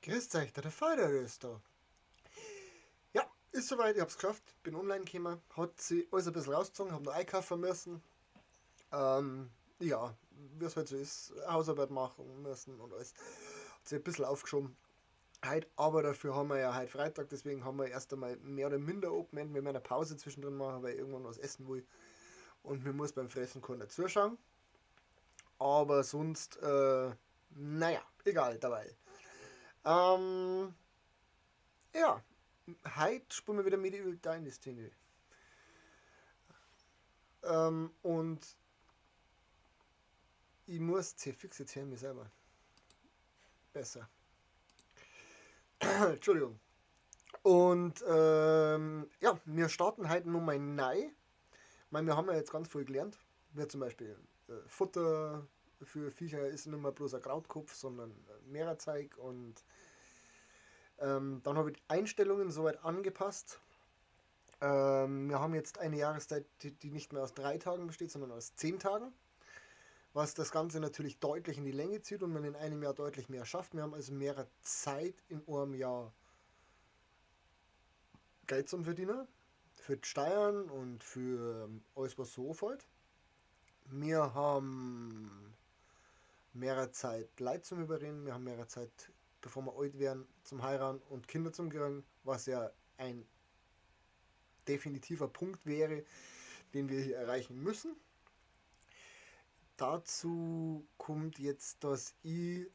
Grüß euch, der Vater ist da. Ja, ist soweit, ich hab's geschafft, bin online gekommen, hat sich alles ein bisschen rausgezogen, hab noch einkaufen müssen. Ja, wie es halt so ist, Hausarbeit machen müssen und alles. Hat sich ein bisschen aufgeschoben. Heute, aber dafür haben wir ja heute Freitag, deswegen haben wir erst einmal mehr oder minder Open End. Wir werden eine Pause zwischendrin machen, weil ich irgendwann was essen will. Und mir muss beim Fressen keiner zuschauen. Aber sonst, naja, egal dabei. Ja, heute spielen wir wieder Medieval Dynasty. Und ich muss C fix jetzt hören mich selber. Besser. Entschuldigung. Und ja, wir starten heute nochmal neu. Ich meine, wir haben ja jetzt ganz viel gelernt. Wie zum Beispiel Futter für Viecher ist nicht mehr bloß ein Krautkopf, sondern mehrer Zeug. Und dann habe ich die Einstellungen soweit angepasst. Wir haben jetzt eine Jahreszeit, die nicht mehr aus 3 Tagen besteht, sondern aus 10 Tagen. Was das Ganze natürlich deutlich in die Länge zieht und man in einem Jahr deutlich mehr schafft. Wir haben also mehr Zeit in einem Jahr Geld zum Verdienen, für die Steuern und für alles, was so anfällt. Wir haben mehr Zeit, Leute zum Überreden, wir haben mehr Zeit, bevor wir alt werden, zum Heiraten und Kinder zum kriegen, was ja ein definitiver Punkt wäre, den wir hier erreichen müssen. Dazu kommt jetzt, dass ich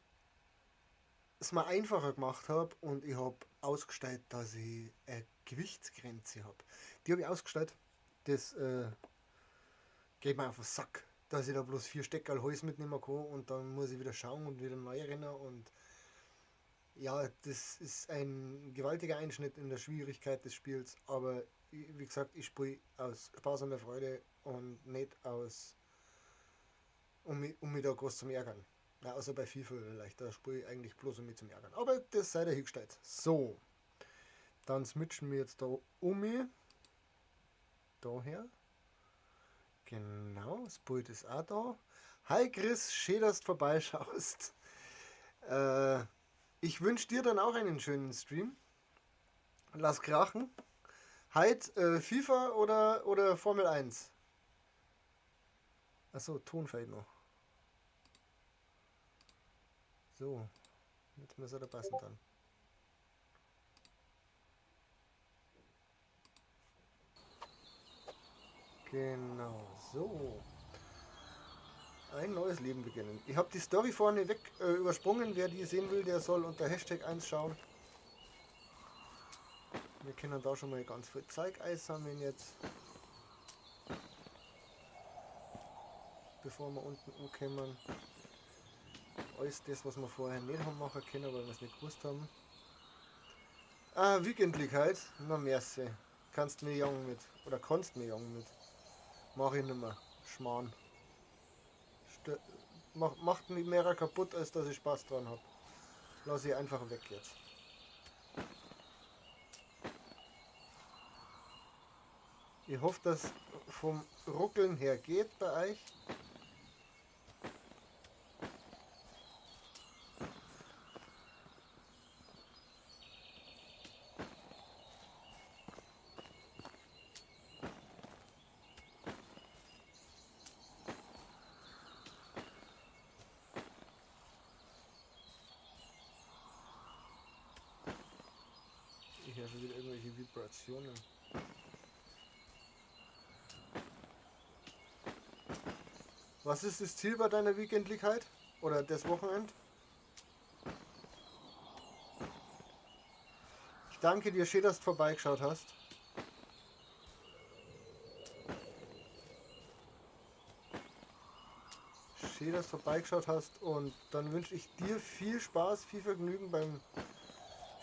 es mir einfacher gemacht hab und ich hab ausgestellt, dass ich eine Gewichtsgrenze hab. Die hab ich ausgestellt, das geht mir auf den Sack, dass ich da bloß 4 Steckerl Holz mitnehmen kann und dann muss ich wieder schauen und wieder neu rennen und ja, das ist ein gewaltiger Einschnitt in der Schwierigkeit des Spiels, aber wie gesagt, ich spiele aus Spaß an der Freude und nicht aus, um mich da groß zum Ärgern. Na, außer bei FIFA vielleicht, da spiele ich eigentlich bloß um mich zum Ärgern. Aber das sei dahingestellt. So, dann switchen wir jetzt da um mich. Daher. Genau, das Bild ist auch da. Hi Chris, schön, dass du vorbeischaust. Ich wünsch dir dann auch einen schönen Stream. Lass krachen. Heute FIFA oder Formel 1? Achso, Ton fehlt noch. So, jetzt muss er da passen dann. Genau, so. Ein neues Leben beginnen. Ich hab die Story vorne weg übersprungen. Wer die sehen will, der soll unter Hashtag 1 schauen. Wir können da schon mal ganz viel Zeug einsammeln jetzt. Bevor wir unten ankommen. Alles das, was wir vorher nicht haben machen können, weil wir es nicht gewusst haben. Ah, Weekendlichkeit. Na merci. Kannst mir jagen mit. Oder kannst mir jagen mit. Mach ich nimmer. Schmarrn. Macht mich mehr kaputt, als dass ich Spaß dran hab. Lass ich einfach weg jetzt. Ich hoffe, dass vom Ruckeln her geht bei euch. Ich höre schon wieder irgendwelche Vibrationen. Was ist das Ziel bei deiner Weekendlichkeit? Oder das Wochenend? Ich danke dir, schön, dass du vorbeigeschaut hast. Schön, dass du vorbeigeschaut hast und dann wünsche ich dir viel Spaß, viel Vergnügen beim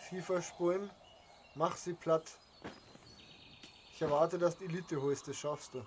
FIFA-Spulen. Mach sie platt. Ich erwarte, dass du Elite holst, das schaffst du.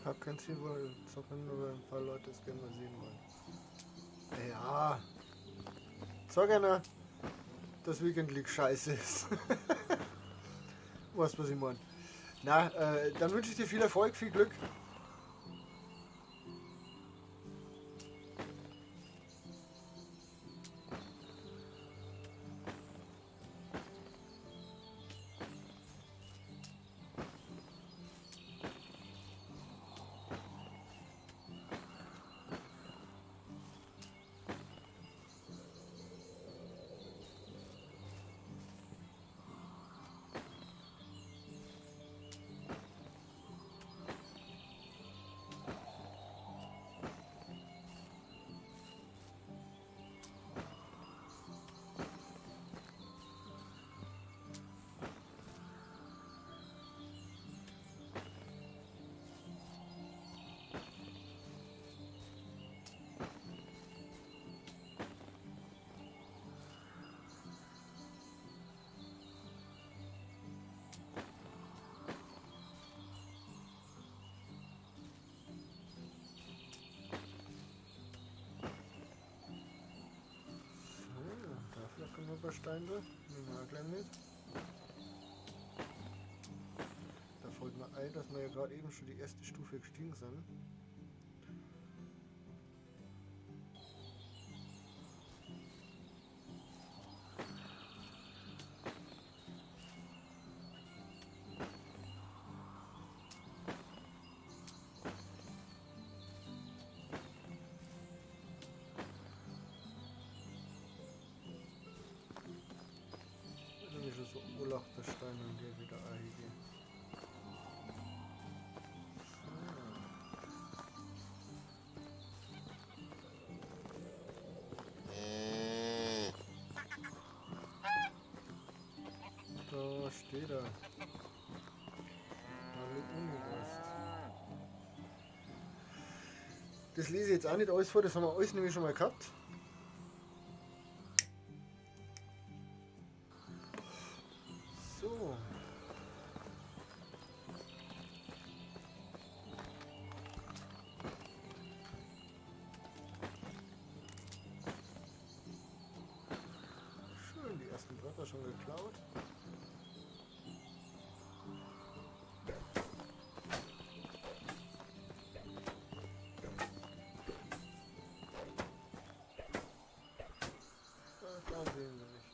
Hab kein Ziel, wohl zocken, nur ein paar Leute es gerne mal sehen wollen. Ja. Sag einer, dass Weekend League scheiße ist. Weißt, was ich mein. Na, dann wünsche ich dir viel Erfolg, viel Glück. Ein paar Steine, nehmen wir auch gleich mit. Da fällt mir ein, dass wir ja gerade eben schon die erste Stufe gestiegen sind. So Urlaub der Steine und der wieder eingehe. So. Da steht er. Das lese ich jetzt auch nicht alles vor, das haben wir alles nämlich schon mal gehabt. So. Schön, die ersten Bretter schon geklaut. Da sehen sie mich.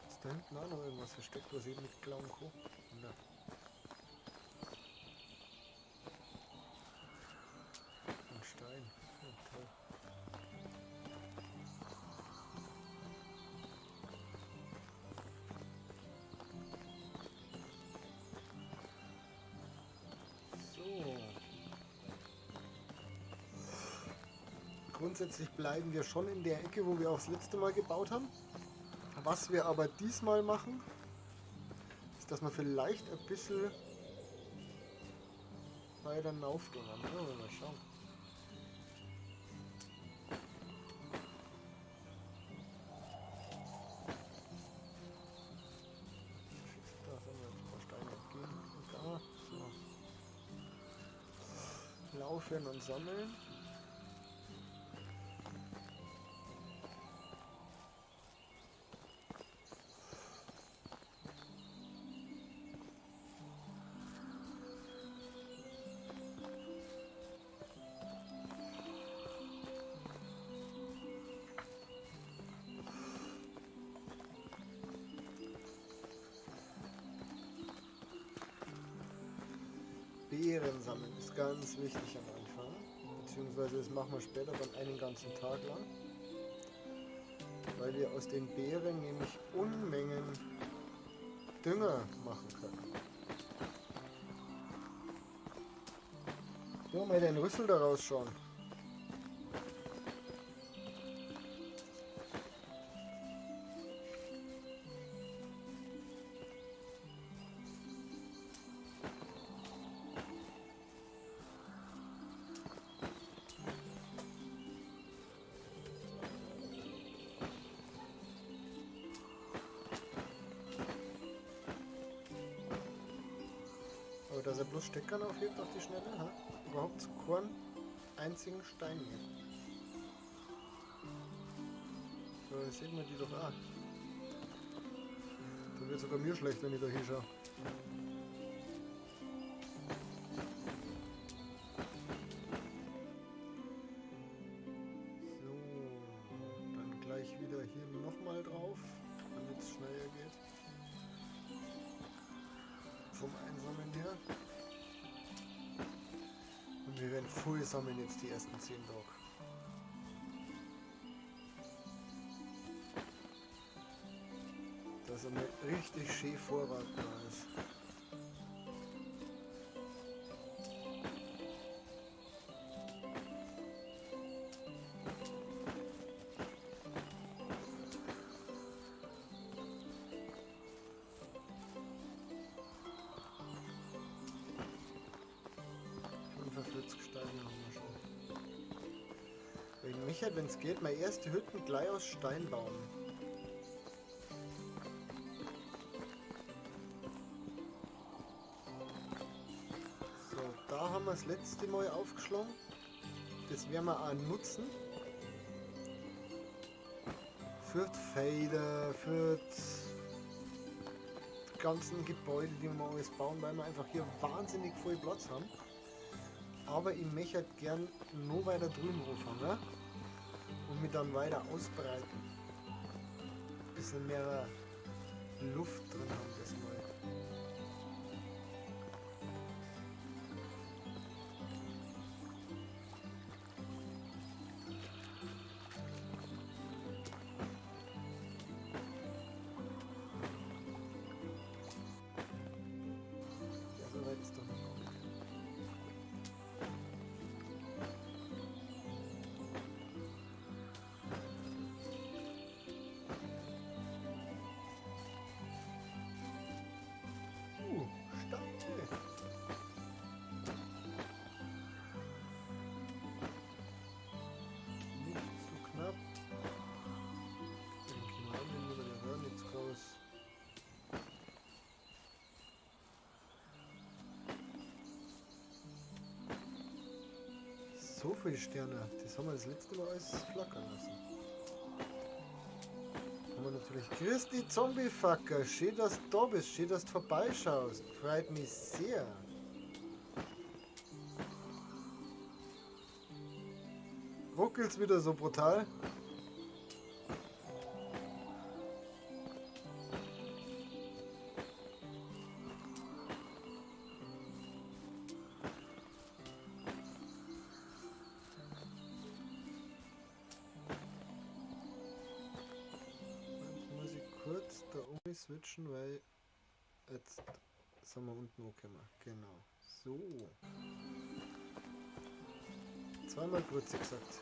Ist da hinten auch noch irgendwas versteckt, was ich mit klauen kann? Na. Ein Stein. Ja, toll. So. Grundsätzlich bleiben wir schon in der Ecke, wo wir auch das letzte Mal gebaut haben. Was wir aber diesmal machen, ist, dass wir vielleicht ein bisschen weiter raufgehen. Ja, mal schauen. Da sind wir jetzt ein paar Steine entgegen. So. Laufen und sammeln. Beeren sammeln ist ganz wichtig am Anfang, beziehungsweise das machen wir später dann einen ganzen Tag lang, weil wir aus den Beeren nämlich Unmengen Dünger machen können. So, mal den Rüssel da rausschauen. Aber dass er bloß Steckern aufhebt auf die Schnelle, ha? Überhaupt keinen einzigen Stein hier. Da sieht man die doch auch. Da wird sogar mir schlecht, wenn ich da hinschaue. So, dann gleich wieder hier nochmal drauf, damit es schneller geht. Vom Einsammeln her. Und wir werden voll sammeln jetzt die ersten 10 Tage. Dass einmal richtig schön Vorrat da ist. Steine haben wir schon. Weil mich halt, wenn es geht, meine erste Hütten gleich aus Stein bauen. So, da haben wir das letzte Mal aufgeschlagen. Das werden wir auch nutzen. Für die Felder, für die ganzen Gebäude, die wir alles bauen, weil wir einfach hier wahnsinnig viel Platz haben. Aber ich möchte halt gern noch weiter drüben anfangen und mich dann weiter ausbreiten. Ein bisschen mehr Luft drin haben das mal. Ja, so weit ist doch noch gar nicht. So viele Sterne, das haben wir das letzte Mal alles flackern lassen. Haben wir natürlich. Grüß dich, Zombie-Fucker! Schön, dass du da bist, schön, dass du vorbeischaust. Freut mich sehr. Ruckelt's wieder so brutal? Kurz da um switchen, weil jetzt sind wir unten angekommen. Genau. So. Zweimal Grüezi gesagt.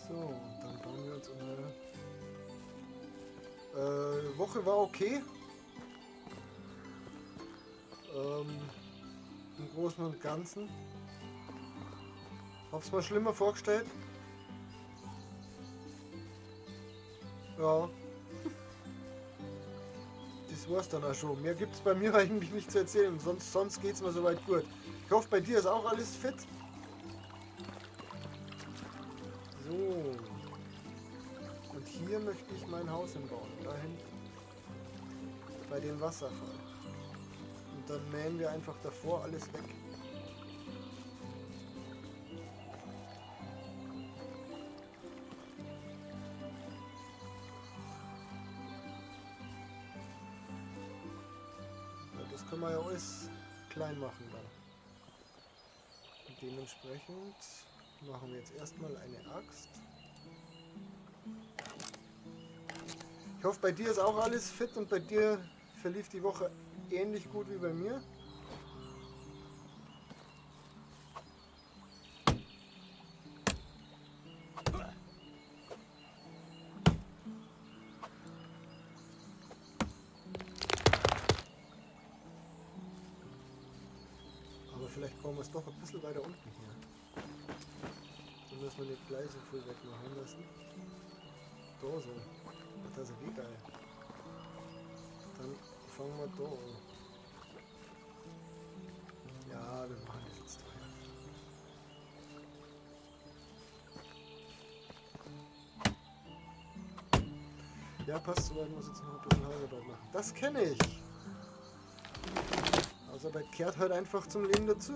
So, und dann bauen wir uns unsere Woche war okay. Im Großen und Ganzen. Hab's mir schlimmer vorgestellt. Ja. Das war's dann auch schon. Mehr gibt's bei mir eigentlich nicht zu erzählen. Sonst geht's mir soweit gut. Ich hoffe, bei dir ist auch alles fit. So. Und hier möchte ich mein Haus hinbauen. Da hinten. Bei dem Wasserfall. Und dann mähen wir einfach davor alles weg. Das können wir ja alles klein machen dann. Und dementsprechend machen wir jetzt erstmal eine Axt. Ich hoffe, bei dir ist auch alles fit und bei dir verlief die Woche ähnlich gut wie bei mir. Aber vielleicht brauchen wir es doch ein bisschen weiter unten hier. Dann müssen wir nicht gleich so viel wegmachen lassen. Da so. Das ist wie geil. Dann fangen wir da an. Ja, wir machen das jetzt da. Ja, passt soweit, muss jetzt noch ein bisschen Hausarbeit machen. Das kenne ich! Hausarbeit kehrt halt einfach zum Leben dazu.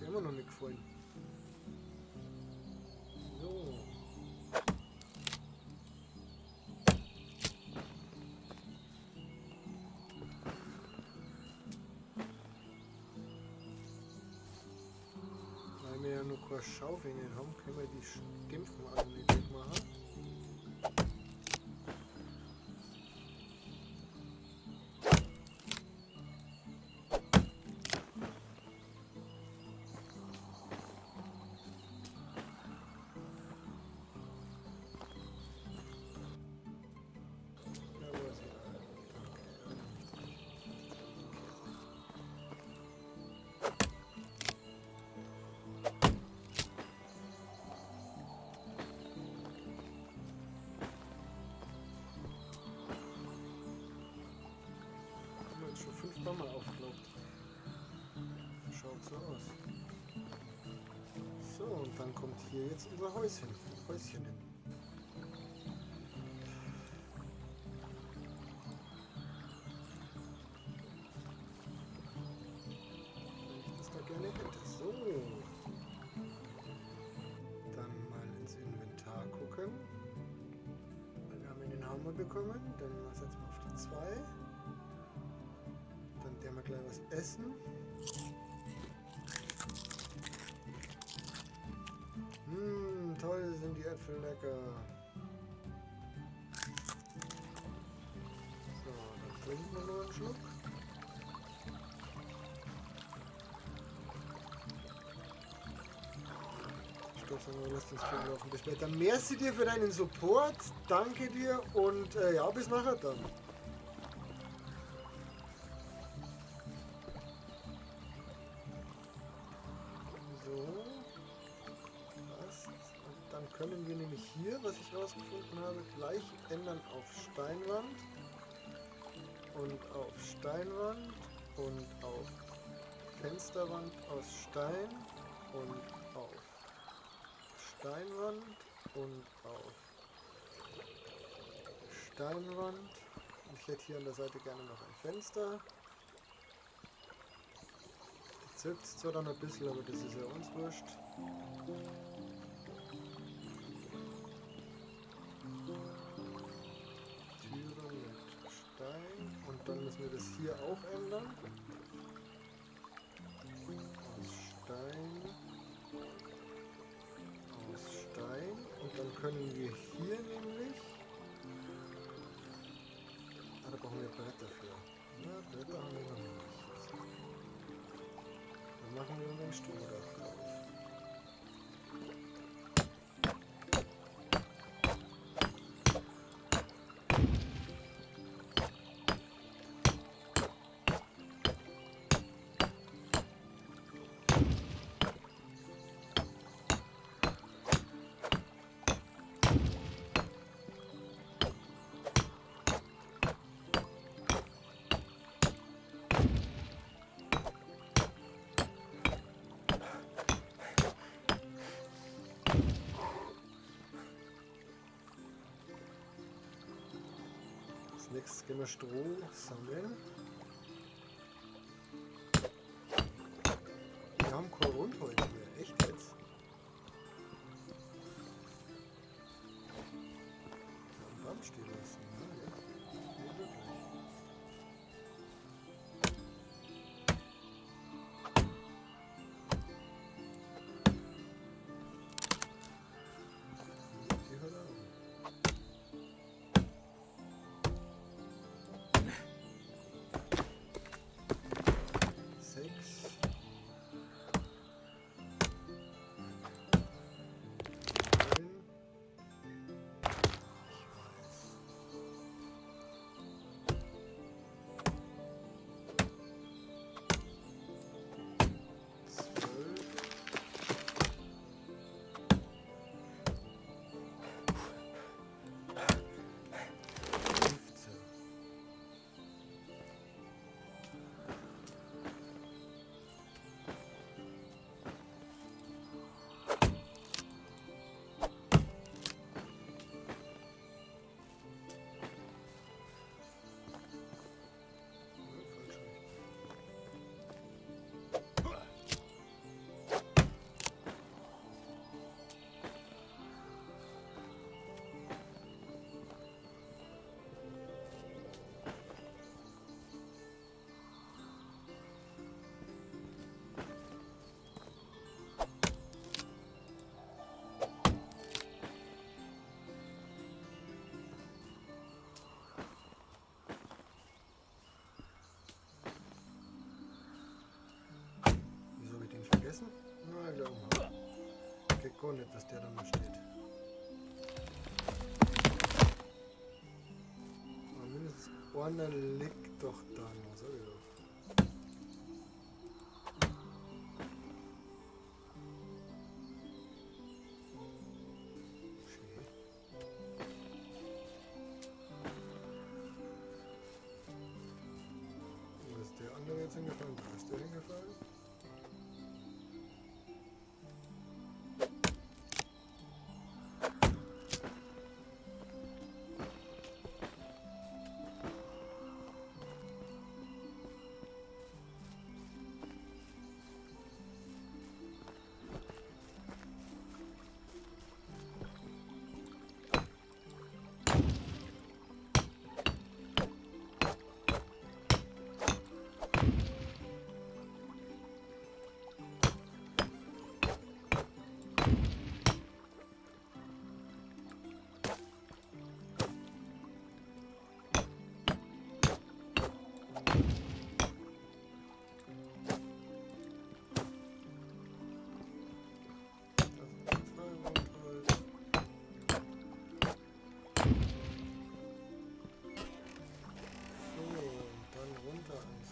Immer noch nicht gefallen. So. Weil wir ja noch keine Schaufel haben, können wir die Stümpfen alle nicht wegmachen. Schon 5 Mal aufgeklappt. Schaut so aus. So, und dann kommt hier jetzt unser Häuschen hin. Wenn ich das da gerne hätte. So. Dann mal ins Inventar gucken. Wir haben einen Hammer bekommen. Dann setzen wir auf die 2. Dann werden wir gleich was essen. Toll sind die Äpfel lecker. So, dann trinken wir noch einen Schluck. Stoffsanger, lass den Stream laufen. Bis später. Merci dir für deinen Support. Danke dir und ja, bis nachher dann. Können wir nämlich hier, was ich rausgefunden habe, gleich ändern auf Steinwand und auf Steinwand und auf Fensterwand aus Stein und auf Steinwand und auf Steinwand. Und ich hätte hier an der Seite gerne noch ein Fenster. Zirkt zwar dann ein bisschen, aber das ist ja uns wurscht. Türe mit Stein. Und dann müssen wir das hier auch ändern. Aus Stein. Aus Stein. Und dann können wir hier nämlich... Ah, da brauchen wir Bretter für. Na, Bretter haben wir noch nicht. Dann machen wir unseren Strohdach drauf. Als nächstes gehen wir Stroh sammeln. Wir haben kein Rundholz mehr, echt jetzt? Einen Baum stehen lassen, ne? Ja. Nicht wirklich. Die hört auf. 6. 9. Ich weiß. 12. 15. Vergessen? Na, ich glaube mal. Geht gar nicht, dass der da noch steht. Aber mindestens einer liegt doch da noch, sag ich doch. Schön. Wo ist der andere jetzt hingefallen? Da ist der hingefallen.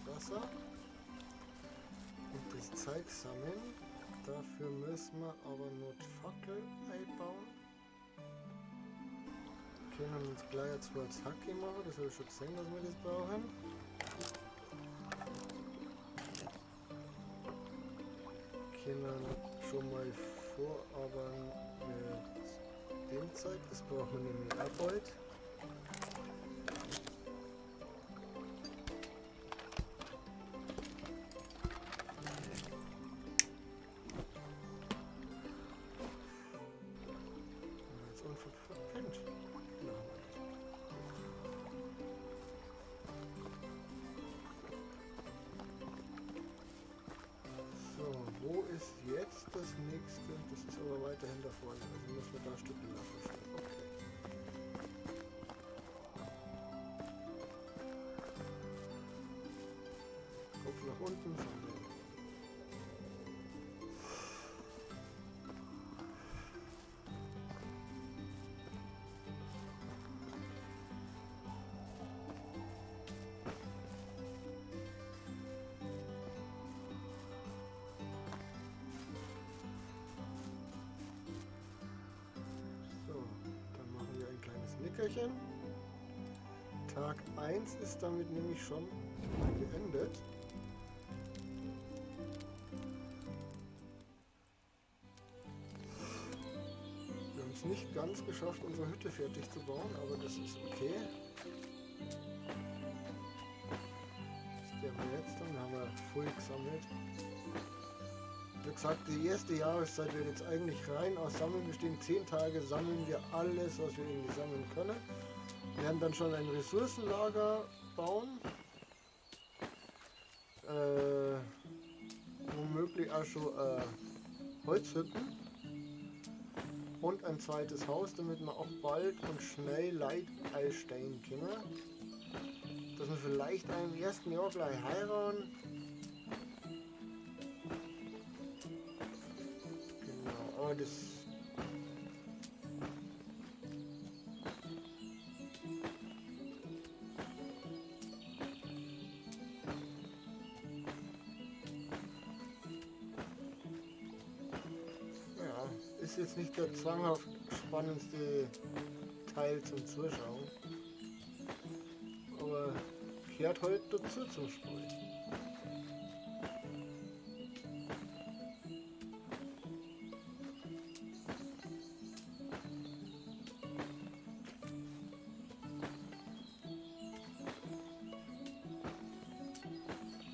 Wasser und das Zeug sammeln. Dafür müssen wir aber nur die Fackel einbauen. Wir können uns gleich zwei Hacke machen, das habe ich schon gesehen, dass wir das brauchen. Können schon mal vorarbeiten mit dem Zeug, das brauchen wir nämlich auch bald. ist jetzt das nächste? Das ist aber weiterhin da vorne. Also müssen wir da ein Stück laufen. Okay. Kopf nach unten, sammeln. Nickerchen. Tag 1 ist damit nämlich schon geendet. Wir haben es nicht ganz geschafft, unsere Hütte fertig zu bauen, aber das ist okay. Das werden wir jetzt dann, haben wir voll gesammelt. Wie gesagt, die erste Jahreszeit wird jetzt eigentlich rein aus Sammeln bestehen. 10 Tage sammeln wir alles, was wir irgendwie sammeln können. Wir werden dann schon ein Ressourcenlager bauen. Womöglich auch schon Holzhütten. Und ein zweites Haus, damit wir auch bald und schnell Leid einstellen können. Dass wir vielleicht im ersten Jahr gleich heiraten. Genau, aber das... Ja, ist jetzt nicht der zwanghaft spannendste Teil zum Zuschauen, aber kehrt heute dazu zum Spiel.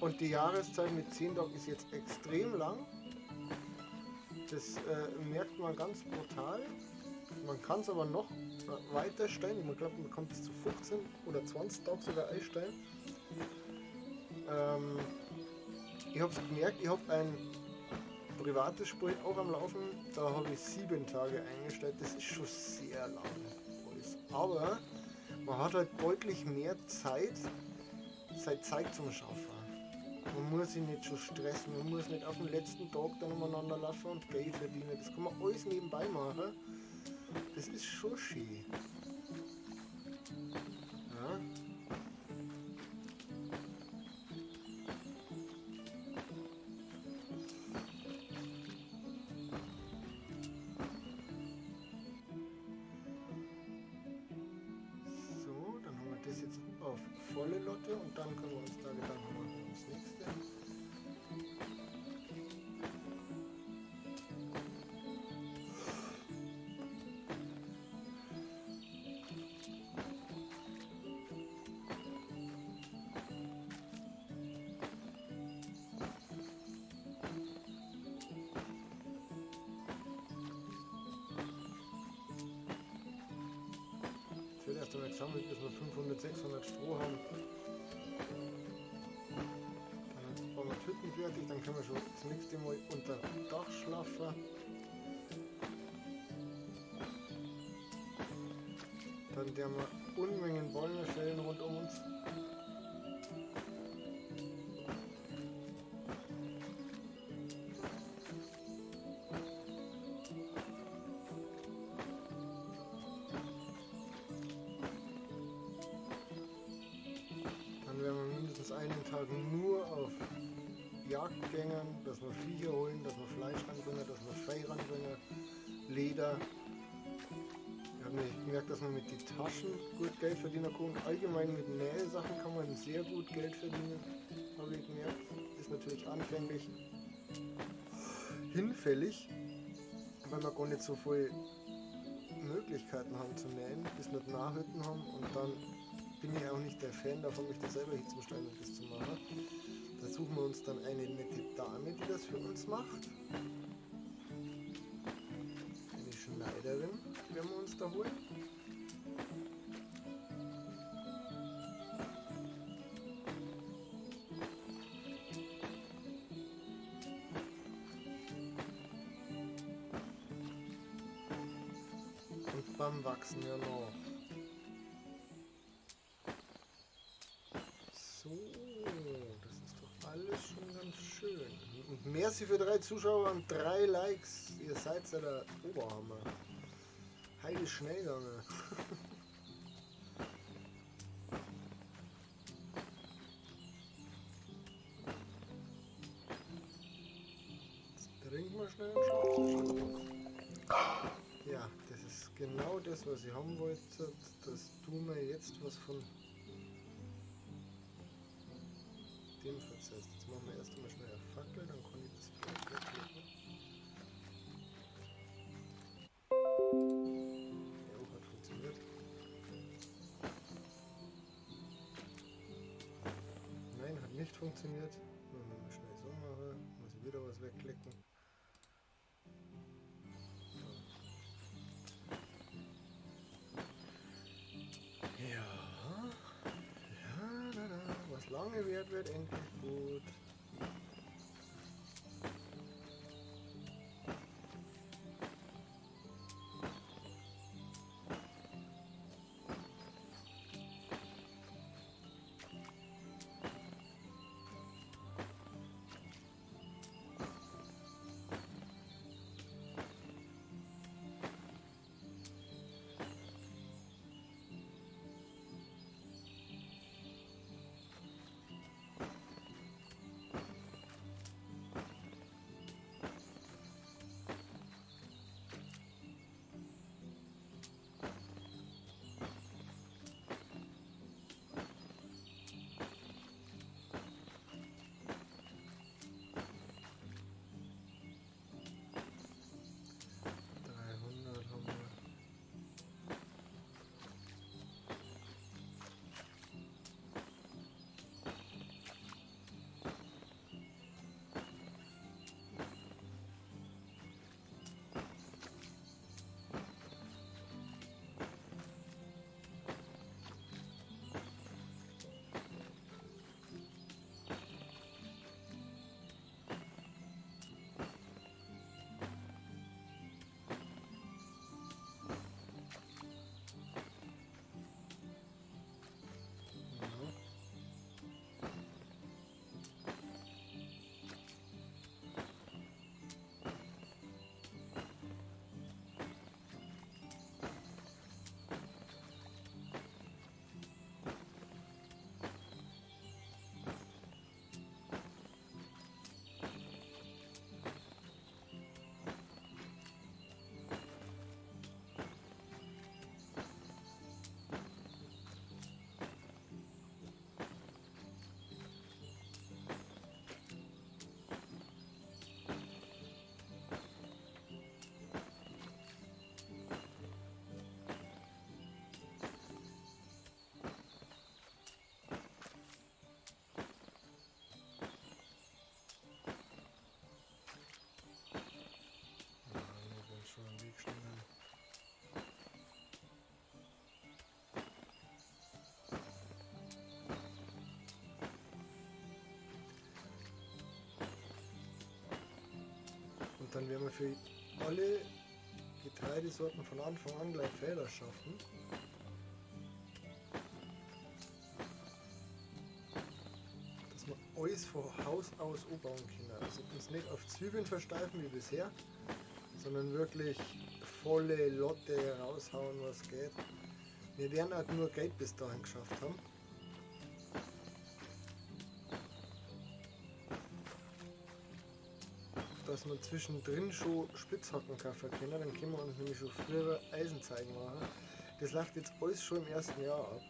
Und die Jahreszeit mit 10 Tagen ist jetzt extrem lang. Das merkt man ganz brutal. Man kann es aber noch weiter stellen. Ich glaube, man kann bis zu 15 oder 20 Tage sogar einstellen. Ich habe es gemerkt, ich habe ein privates Spiel auch am Laufen. Da habe ich 7 Tage eingestellt. Das ist schon sehr lang. Aber man hat halt deutlich mehr Zeit, seine Zeit zum Schaffen. Man muss sich nicht schon stressen, man muss nicht auf den letzten Tag dann umeinander laufen und Geld verdienen. Das kann man alles nebenbei machen. Das ist schon schön. Ja. So, dann haben wir das jetzt auf volle Lotte und dann können wir uns da Gedanken machen ums nächste. Erst einmal gesammelt, bis wir 500, 600 Stroh haben. Dann bauen wir die Hütten fertig, dann können wir schon das nächste Mal unter Dach schlafen. Dann werden wir Unmengen Bäume fällen rund um uns. Einen Tag nur auf Jagd gängen, dass wir Viecher holen, dass wir Fleisch ranbringen, dass wir Fell ranbringen, Leder. Ich habe nämlich gemerkt, dass man mit den Taschen gut Geld verdienen kann. Allgemein mit Nähsachen kann man sehr gut Geld verdienen, habe ich gemerkt. Ist natürlich anfänglich hinfällig, weil wir gar nicht so viele Möglichkeiten haben zu nähen, bis wir Nahhütten haben und dann bin ich auch nicht der Fan davon, mich da selber hinzustellen und das zu machen. Da suchen wir uns dann eine nette Dame, die das für uns macht. Eine Schneiderin werden wir uns da holen. Nachbarn wachsen ja noch. So, das ist doch alles schon ganz schön. Und merci für 3 Zuschauer und 3 Likes. Ihr seid ja der Oberhammer. Heilig schnell gegangen. Jetzt trinken wir schnell einen Schluck. Ja, das ist genau das, was ich haben wollte, dass du mir jetzt was von dem verzeihst. Jetzt machen wir erst einmal schnell eine Fackel, dann kann ich das vielleicht wegklicken. Ja, hat funktioniert. Nein, hat nicht funktioniert. Wenn wir mal schnell so machen, muss ich wieder was wegklicken. Ja, ja, na, na. Was lange währt, wird endlich gut. Schon am Weg stehen. Und dann werden wir für alle Getreidesorten von Anfang an gleich Felder schaffen. Dass wir alles von Haus aus anbauen können. Also uns nicht auf Zwiebeln versteifen wie bisher, sondern wirklich volle Lotte raushauen, was geht. Wir werden auch nur Geld bis dahin geschafft haben. Dass wir zwischendrin schon Spitzhacken kaufen können, dann können wir uns nämlich schon früher Eisenzeigen machen. Das läuft jetzt alles schon im ersten Jahr ab.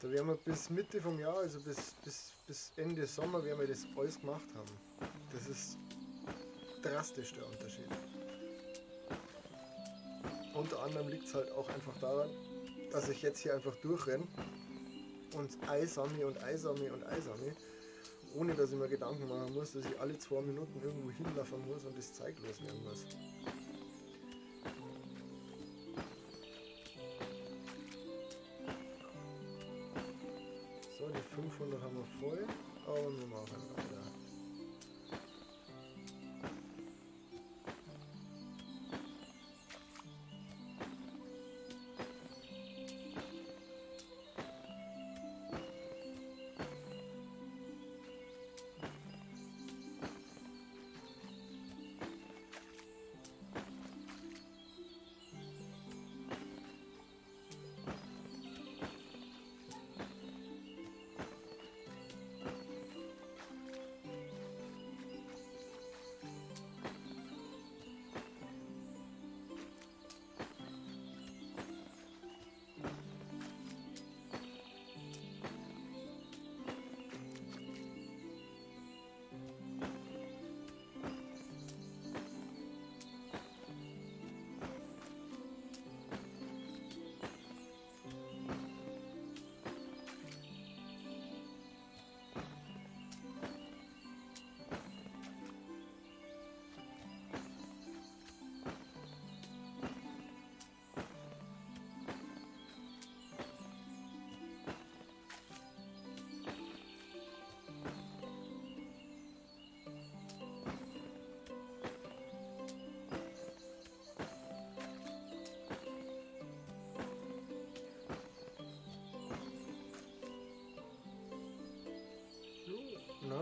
Da werden wir bis Mitte vom Jahr, also bis Ende Sommer, werden wir das alles gemacht haben. Das ist drastisch der Unterschied. Unter anderem liegt es halt auch einfach daran, dass ich jetzt hier einfach durchrenne und Ei sammle und Ei sammle und Ei sammle, ohne dass ich mir Gedanken machen muss, dass ich alle 2 Minuten irgendwo hinlaufen muss und das Zeug loswerden muss. So, die 500 haben wir voll, aber wir machen weiter.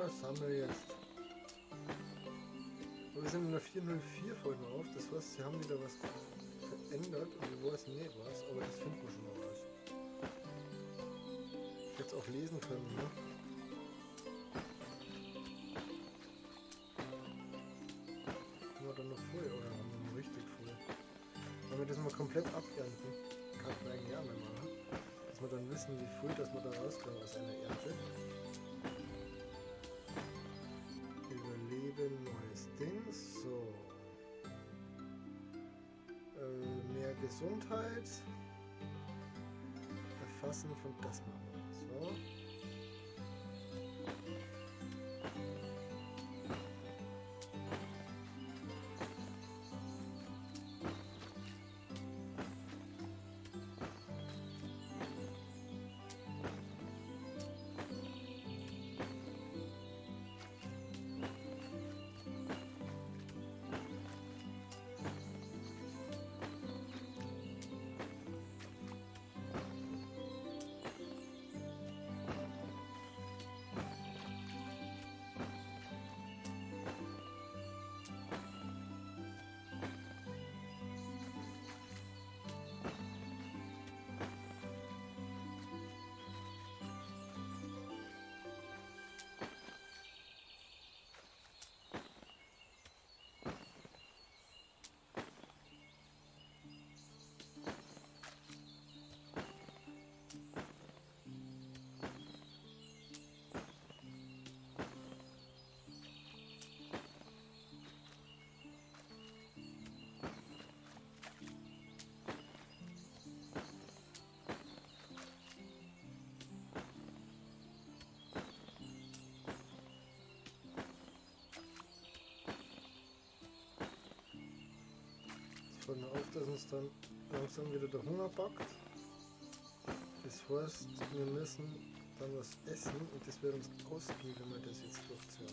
Ja, das haben wir jetzt. Aber wir sind in der 404 fällt mir auf. Das heißt, sie haben wieder was verändert und ich weiß nicht was, aber das finden wir schon noch raus. Ich hätte es auch lesen können, ne? Haben wir dann noch voll oder haben wir noch richtig voll? Wenn wir das mal komplett abernten, kann man eigentlich auch mal machen, dass wir dann wissen, wie viel dass wir da rauskriegen aus einer Ernte. Überleben, neues Ding, so. Mehr Gesundheit. Erfassen von das machen wir. So. Fällt mir auf, dass uns dann langsam wieder der Hunger packt. Das heißt, wir müssen dann was essen und das wird uns ausgehen, wenn wir das jetzt durchziehen.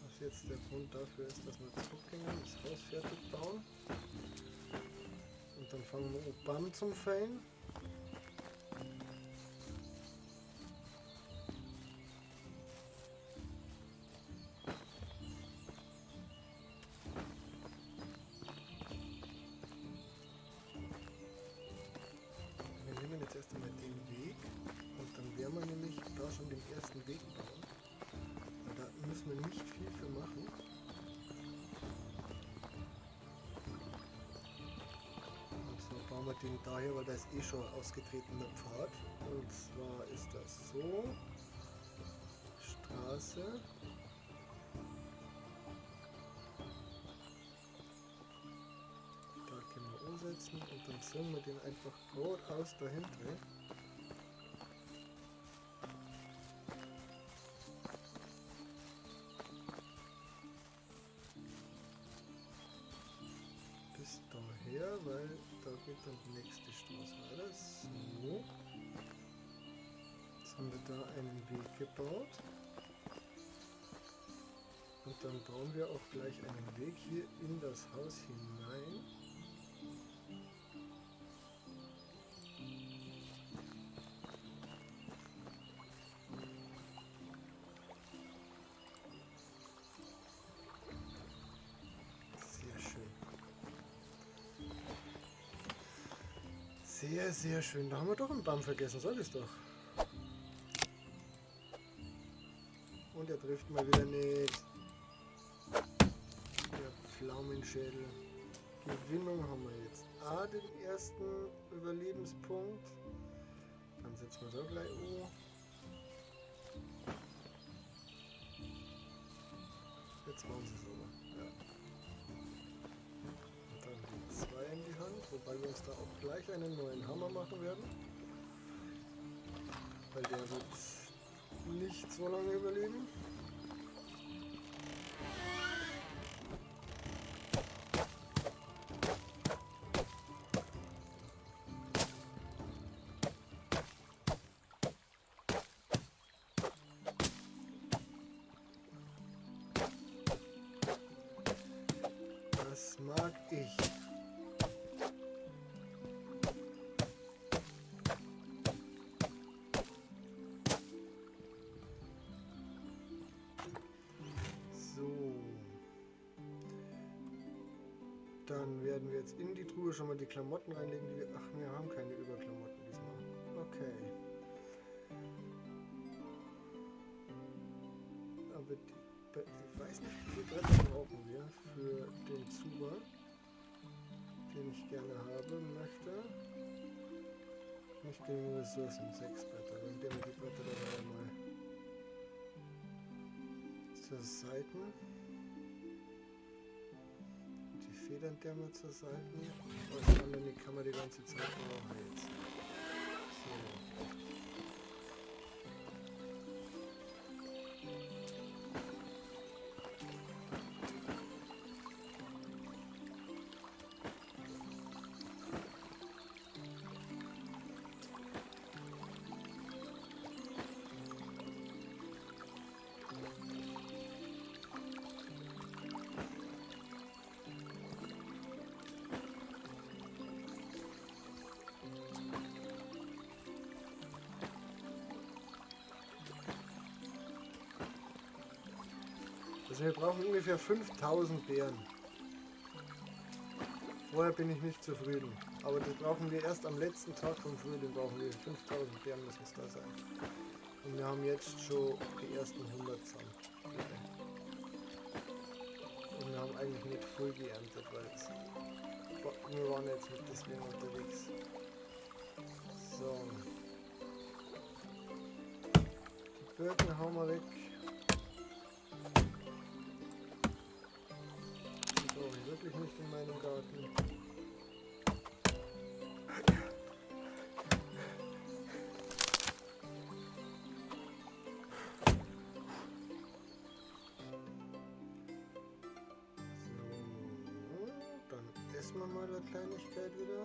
Was jetzt der Grund dafür ist, dass wir zurückgehen, das Haus fertig bauen. Und dann fangen wir an, Baum zum Fällen. Wir nehmen jetzt erst einmal den Weg und dann werden wir nämlich da schon den ersten Weg bauen. Weil da müssen wir nicht viel für machen. Und zwar bauen wir den daher, weil da ist eh schon ein ausgetretener Pfad. Und zwar ist das so. Straße. Da können wir umsetzen und dann ziehen wir den einfach geradeaus dahinter. Bis daher, weil da geht dann die nächste Straße weiter. So. Jetzt haben wir da einen Weg gebaut. Und dann bauen wir auch gleich einen Weg hier in das Haus hinein. Sehr schön. Sehr, sehr schön. Da haben wir doch einen Baum vergessen, sag ich's doch. Und er trifft mal wieder nicht. Der Pflaumenschädel. Gewinnung haben wir jetzt A, den ersten Überlebenspunkt. Dann setzen wir da gleich O. Jetzt machen sie es aber. Ja. Und dann die 2 in die Hand, wobei wir uns da auch gleich einen neuen Hammer machen werden. Weil der wird nicht so lange überleben. Dann werden wir jetzt in die Truhe schon mal die Klamotten reinlegen, die wir... Ach, wir haben keine Überklamotten diesmal. Okay. Aber die, ich weiß nicht, wie viele Bretter brauchen wir für den Zuber, den ich gerne haben möchte. Nicht genügend Ressourcen, 6 Bretter. Dann nehmen wir die Bretter dabei mal zur Seite. Die Federn der wir zur Seite. Was andere kann man die ganze Zeit brauchen jetzt. So. Also wir brauchen ungefähr 5000 Beeren. Vorher bin ich nicht zufrieden. Aber das brauchen wir erst am letzten Tag vom Frühling. Brauchen wir 5000 Beeren, müssen es da sein. Und wir haben jetzt schon die ersten 100 zusammen. Und wir haben eigentlich nicht voll geerntet, weil es, wir waren jetzt mit deswegen unterwegs. So. Die Birken hauen wir weg. Wirklich nicht in meinem Garten. So, dann essen wir mal eine Kleinigkeit wieder.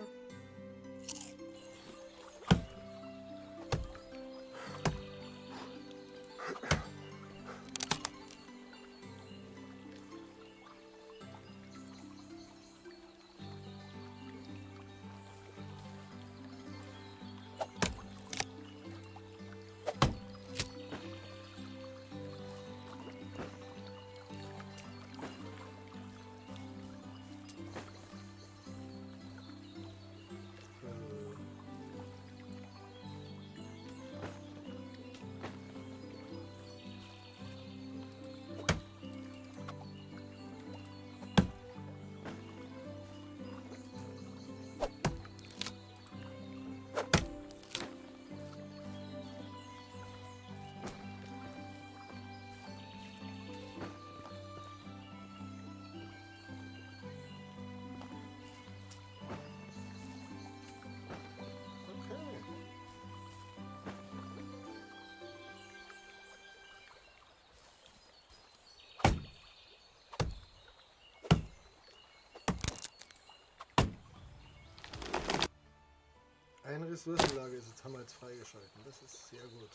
Ein Ressourcenlager ist jetzt, haben wir jetzt freigeschalten. Das ist sehr gut.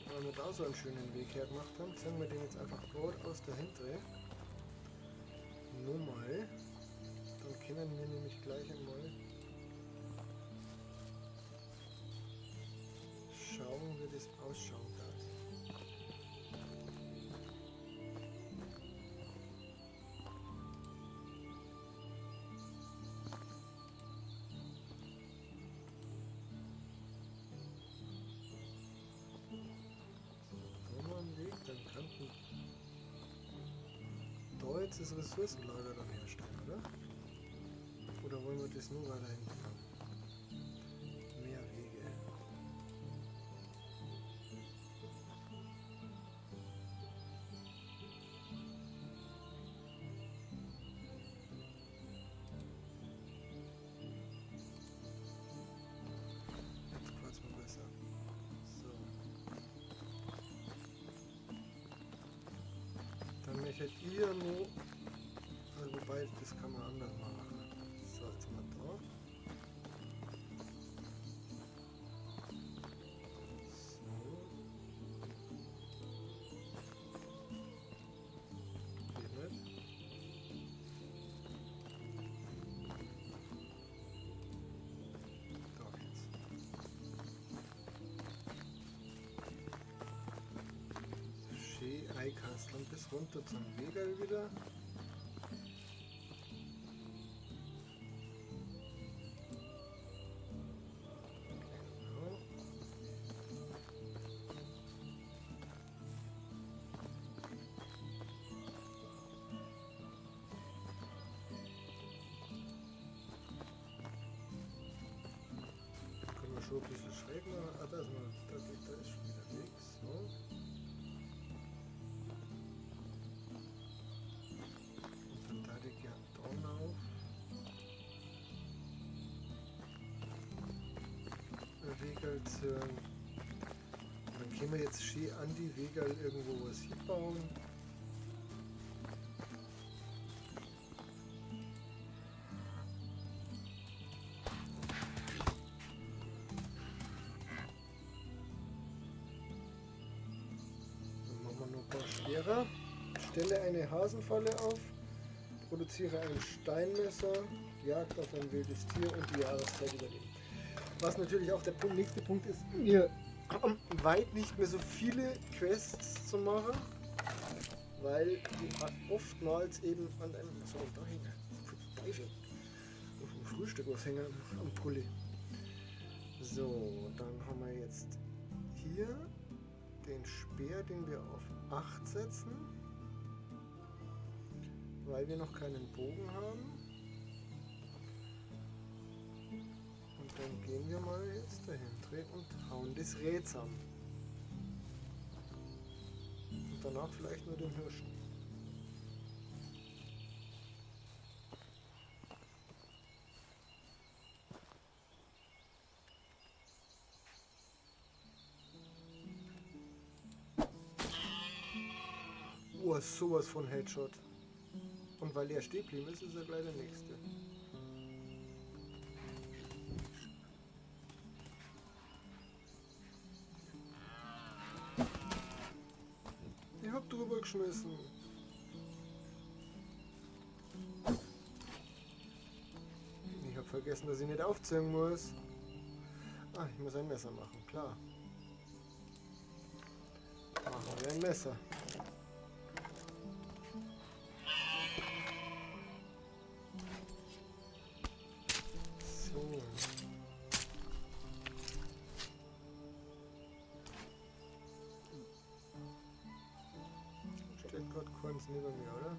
Weil wir da so einen schönen Weg hergemacht haben, zeigen wir den jetzt einfach gerade aus der Hintere. Nur mal. Dann können wir nämlich gleich einmal schauen, wie das ausschauen wird. jetzt das Ressourcenlager dann herstellen, oder? Oder wollen wir das nur weiter hinten haben? Mehr Wege. Jetzt gefällt's mir besser. So. Dann möchte ich ja noch, also wobei, das kann man anders machen. So, jetzt haben wir da. So. Geht nicht. Da geht's. Schön einkasteln bis runter zum Wegerl wieder. Genau. Können wir schon ein bisschen schräg machen. Ah, da ist noch, da geht, da ist schon wieder Weg. So. Und dann da die gern da auf. Wegerl ziehen. Dann können wir jetzt schön an die Wegerl irgendwo was hinbauen. Dann machen wir noch ein paar Speere. Stelle eine Hasenfalle auf, produziere ein Steinmesser, Jagd auf ein wildes Tier und die Jahreszeit überleben. Was natürlich auch der nächste Punkt ist, wir haben weit nicht mehr so viele Quests zu machen, weil die oftmals eben an einem, was soll ich da hängen? Teufel. Auf dem Frühstück was hängen am Pulli. So, dann haben wir jetzt hier den Speer, den wir auf 8 setzen, weil wir noch keinen Bogen haben. Und dann gehen wir mal jetzt dahin und hauen das Reh zusammen. Und danach vielleicht nur den Hirschen. Oh, sowas von Headshot. Und weil er stehen geblieben ist, ist er gleich der Nächste. Ich hab drüber geschmissen. Ich hab vergessen, dass ich nicht aufziehen muss. Ah, ich muss ein Messer machen, klar. Machen wir ein Messer. So. Steht grad keins neben mir, oder?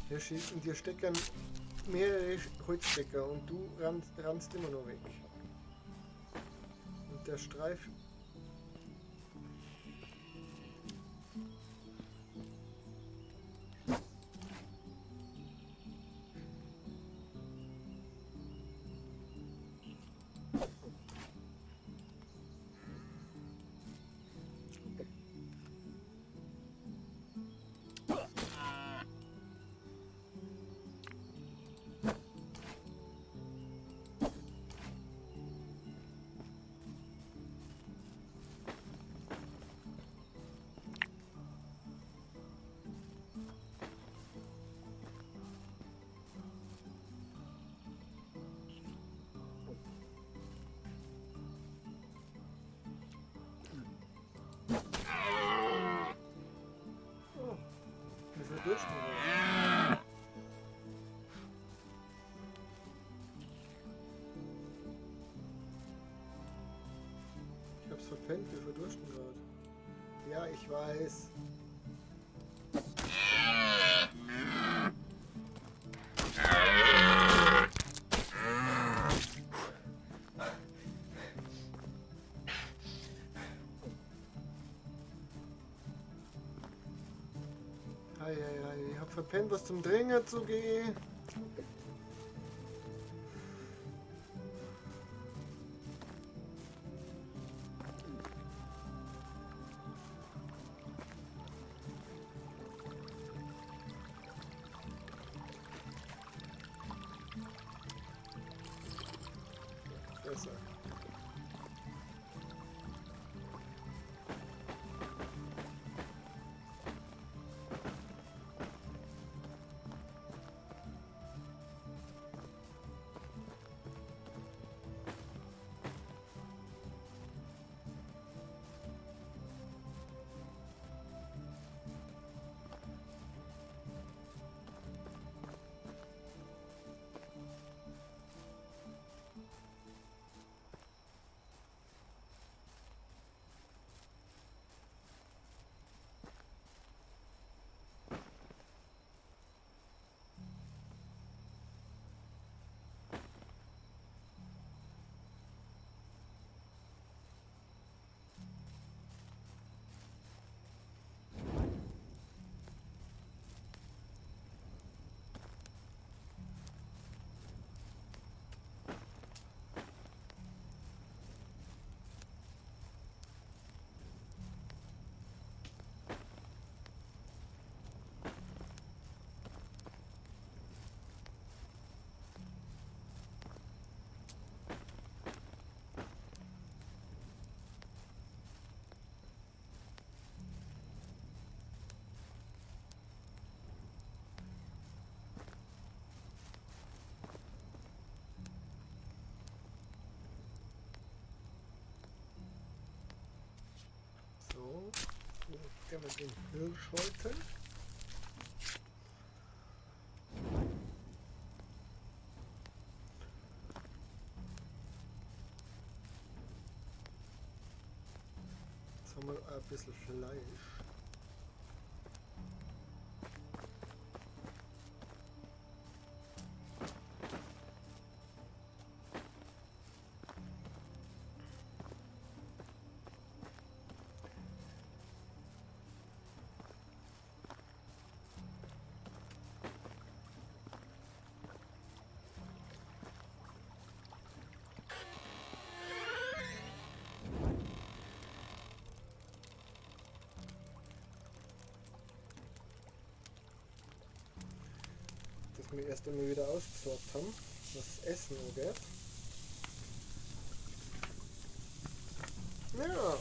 Hier schießen dir stecken mehrere Holzstecker und du rannst immer noch weg. Und der Streif. Verpennt, wir verdursten gerade. Ja, ich weiß. Ei, ei, ei, ich hab verpennt, was zum Dränger zu gehen. Besser. So, jetzt wir den Hirsch häuten. Jetzt haben wir ein bisschen Fleisch. Dass wir erst einmal wieder ausgesorgt haben, was das Essen angeht. Ja.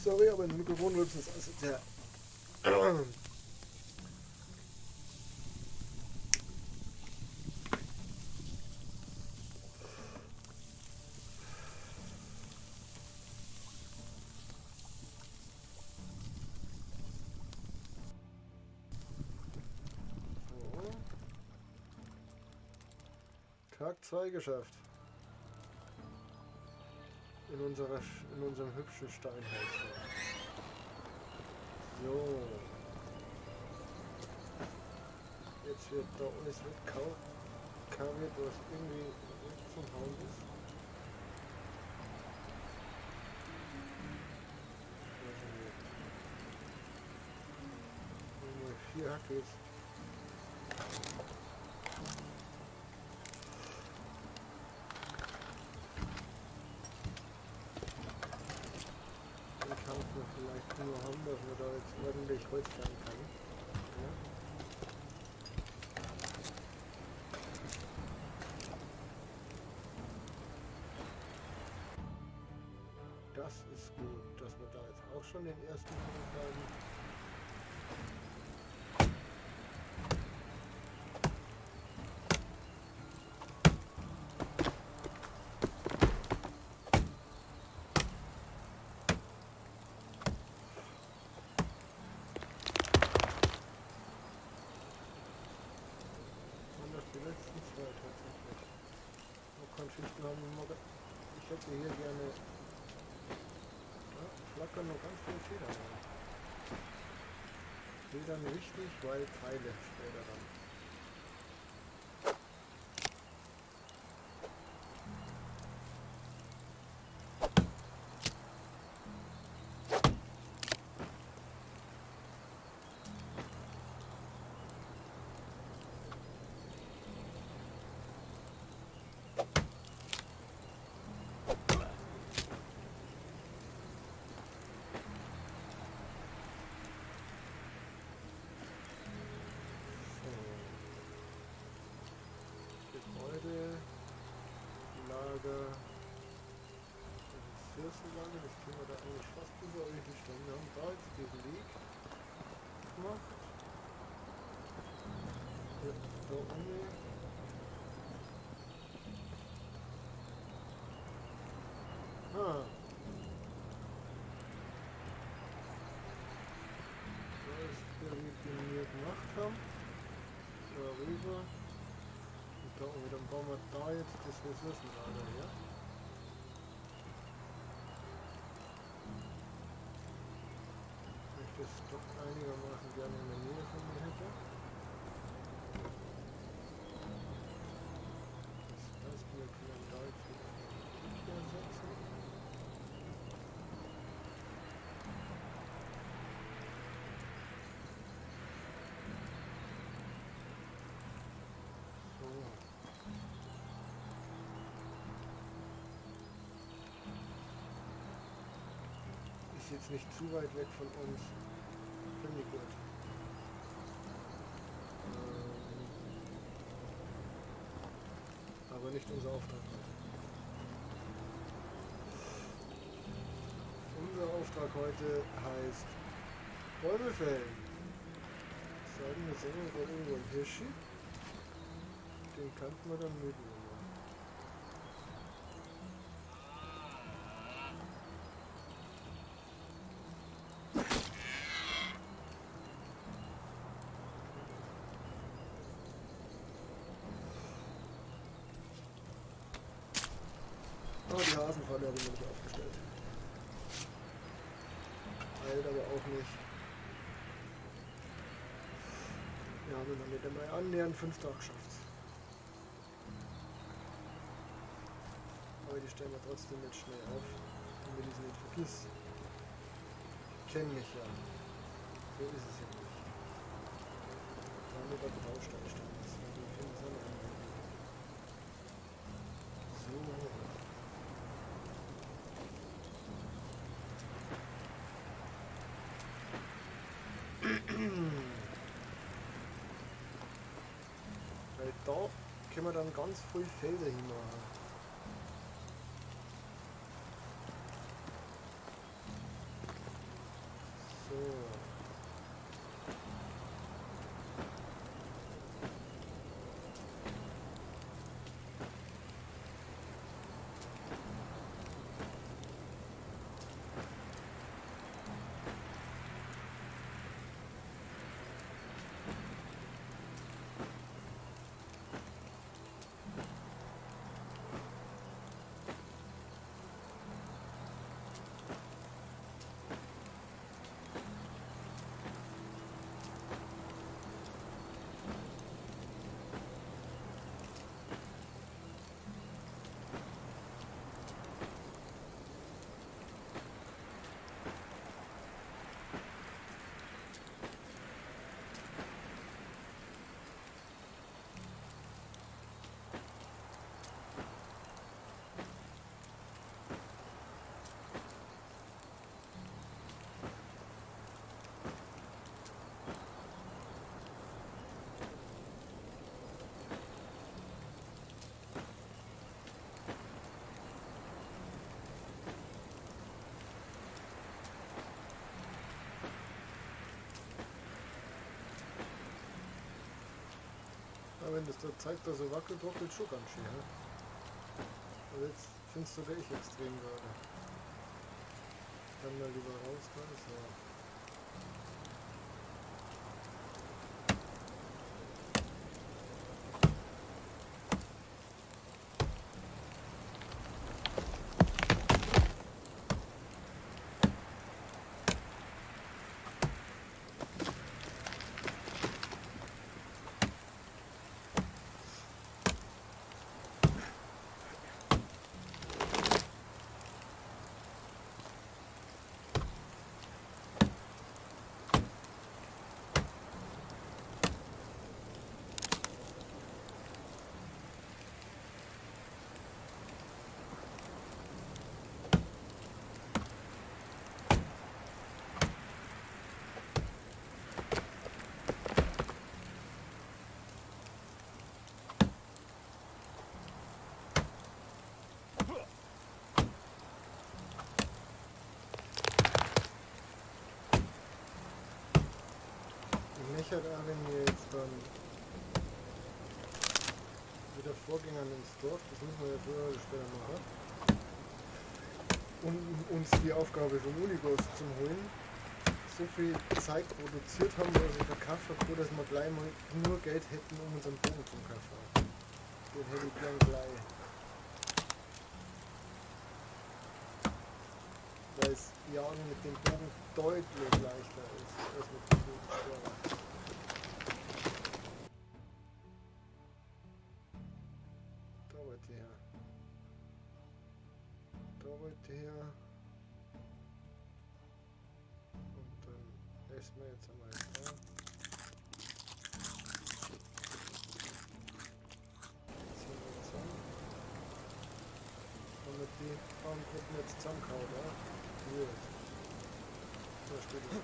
Sorry, aber das Mikrofon rülpsen ist also der. Tag 2 geschafft. In unserem hübschen Steinhäuschen. So. Jetzt wird da alles wegkariert, was irgendwie zum Hauen ist. Nur 4 Hackes. Vielleicht nur haben, dass man da jetzt ordentlich Holz rein kann. Ja. Das ist gut, dass wir da jetzt auch schon den ersten Punkt haben. flackern noch ganz viele Federn rein. Federn wichtig, weil Pfeile später dann. Gebäude, Lager, Ressourcenlager, das können wir da eigentlich fast überall hinstellen. Wir haben da jetzt diesen Weg gemacht. Ja, da oben. Ah. Da ist der Weg, den wir gemacht haben. Da rüber. Da, und dann bauen wir da jetzt das Ressourcenlager her. Weil ich das doch einigermaßen gerne in der Nähe von mir hätte. Das heißt, wir können da jetzt wieder eine Fabrik hersetzen. So. Ist jetzt nicht zu weit weg von uns. Finde ich gut. Aber nicht unser Auftrag heute. Unser Auftrag heute heißt Bäume fällen. Sagen wir, sehen wir gerade irgendwo einen Hirschi. Den könnten wir dann mitnehmen. Oh, die Hasenfalle habe ich noch nicht aufgestellt. Eilt aber auch nicht. Wir haben noch nicht einmal annähernd 5 Tage geschafft. Aber die stellen wir trotzdem jetzt schnell auf, damit ich sie nicht vergiss. Ich kenne mich ja. So ist es ja nicht. Damit der Baustein stehen lassen. Wir finden es auch noch einmal. So. Weil da können wir dann ganz viel Felder hinmachen. So. Aber wenn das da zeigt, dass er wackelt, wackelt schon ganz schön. He? Also jetzt findest sogar ich extrem gerade. Dann mal lieber raus da. So. sicher auch, wenn wir jetzt dann wieder vorgehen ins Dorf, das müssen wir ja früher oder später machen, um uns die Aufgabe vom Unigos zu holen, so viel Zeug produziert haben, dass ich verkaufen kann, dass wir gleich mal nur Geld hätten, um unseren Bogen zu kaufen. Den hätte ich gern gleich. Weil es Jagen mit dem Bogen deutlich leichter ist als mit dem Bogenschwerer. Da wollte ich her. Da wollte ich her. Und dann essen wir jetzt einmal da. Ziehen wir zusammen. Haben wir die Baumgruppen jetzt zusammengehauen, oder? Gut. Da steht es.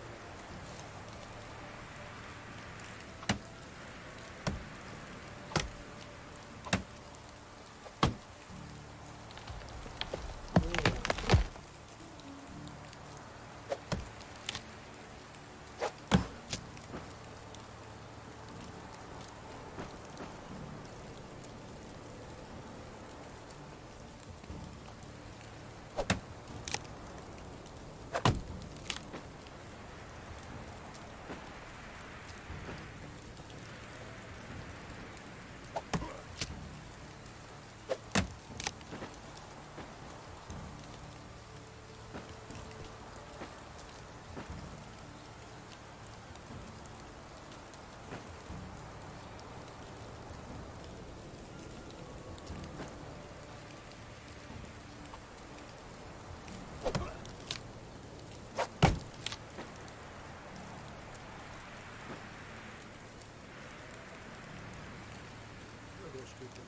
Steht da.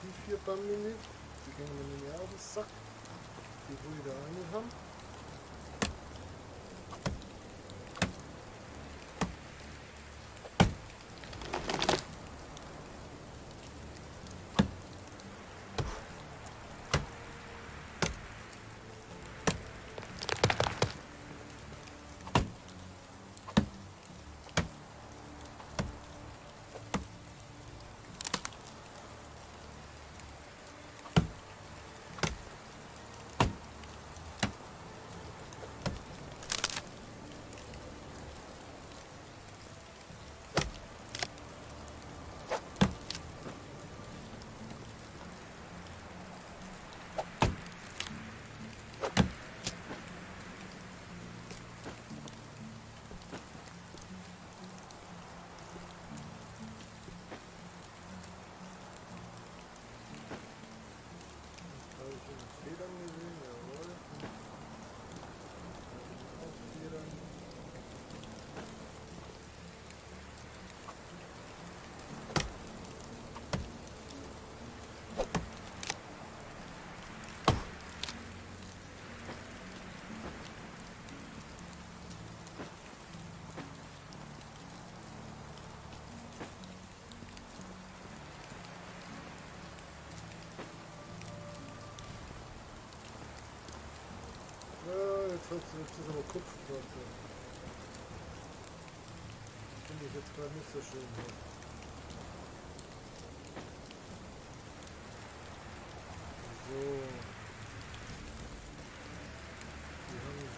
Die 4 Bambi mit, die gehen mir nicht mehr auf den Sack. Die will ich da auch nicht haben. Jetzt ist aber Kupferplatte. Finde ich jetzt gerade nicht so schön hier. So. Wir haben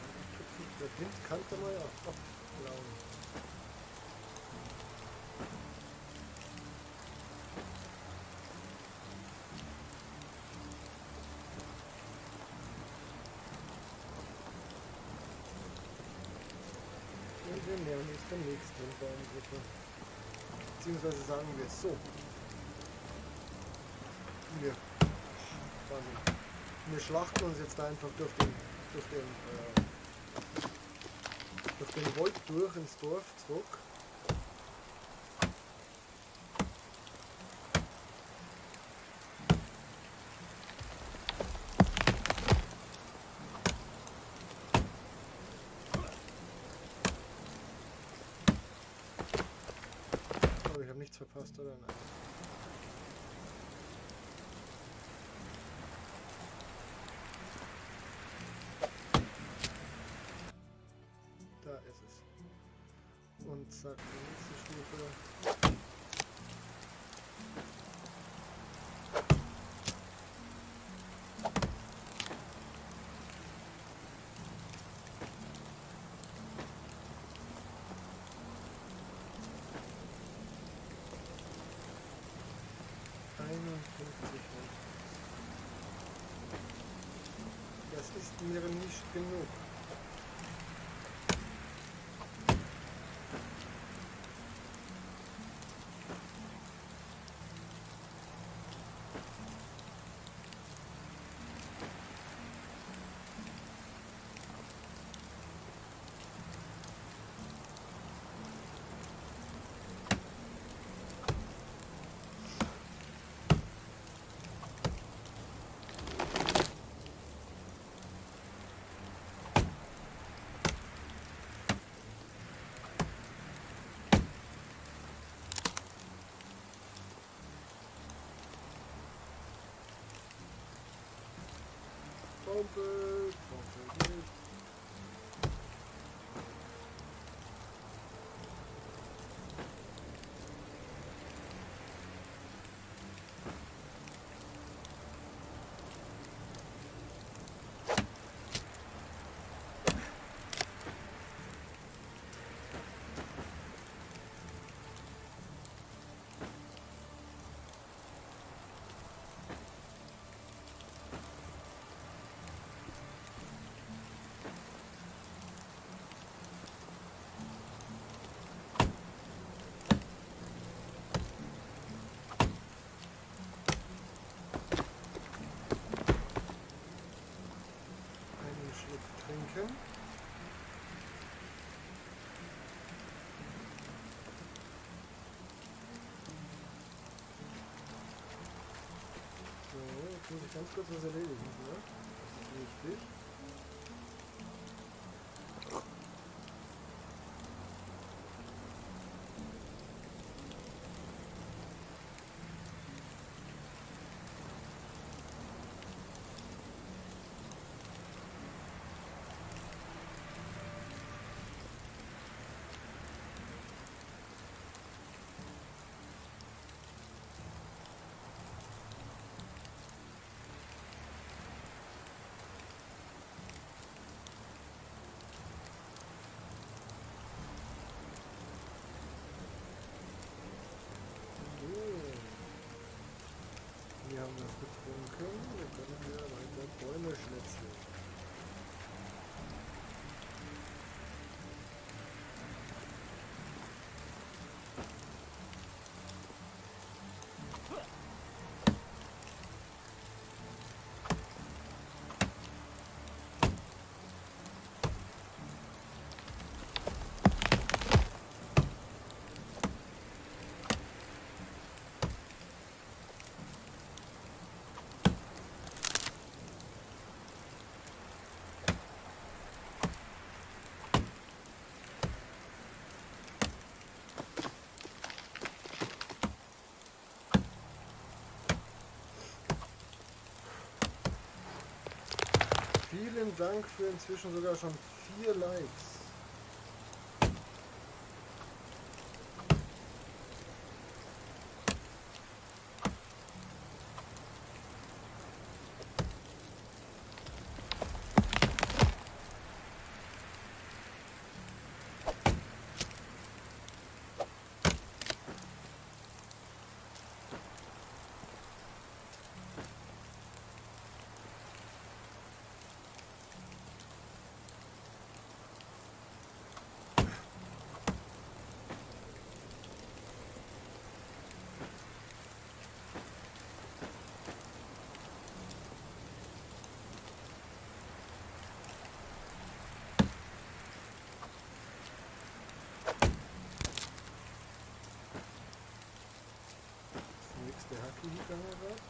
der Wind kann da mal ablauen. Und wir nähern uns der nächsten Baumgruppe. Beziehungsweise sagen wir es so. Wir, Wahnsinn. Wir schlachten uns jetzt einfach durch den Wald durch ins Dorf zurück. Aber ich habe nichts verpasst, oder? Nein. Da ist es. Und zack, die nächste Stufe. Das ist mir nicht genug. Bombe, Bombe nicht. Trinken. So, jetzt muss ich ganz kurz was erledigen hier. Das ist wichtig. Wir haben das getrunken, wir können wieder weiter Bäume schnetzeln. Vielen Dank für inzwischen sogar schon 4 Likes. Der Hacke gegangen wird.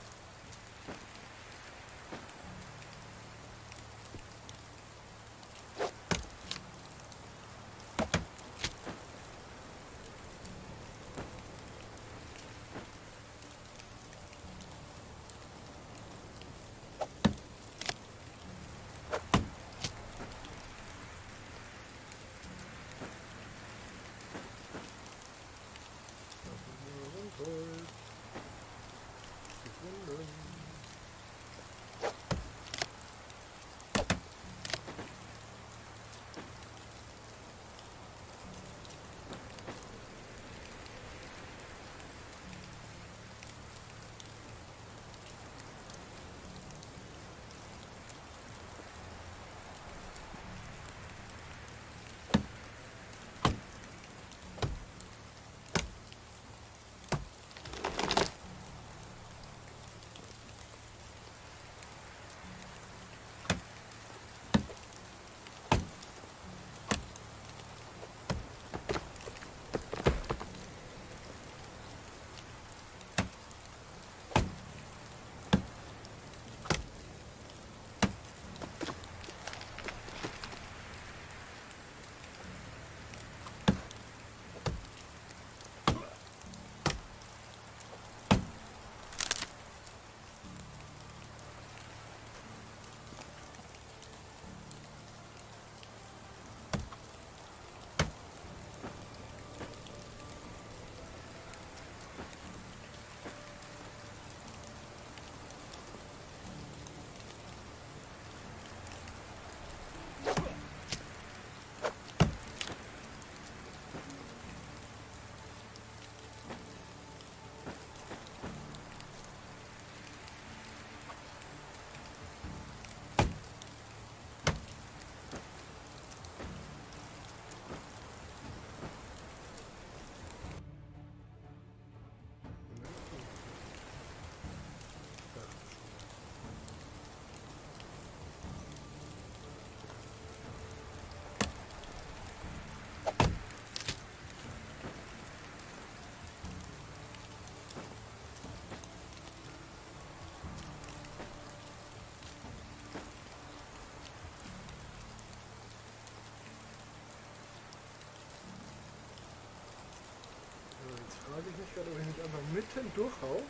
Frage ich mich gerade, ob ich mich einfach mitten durchhau.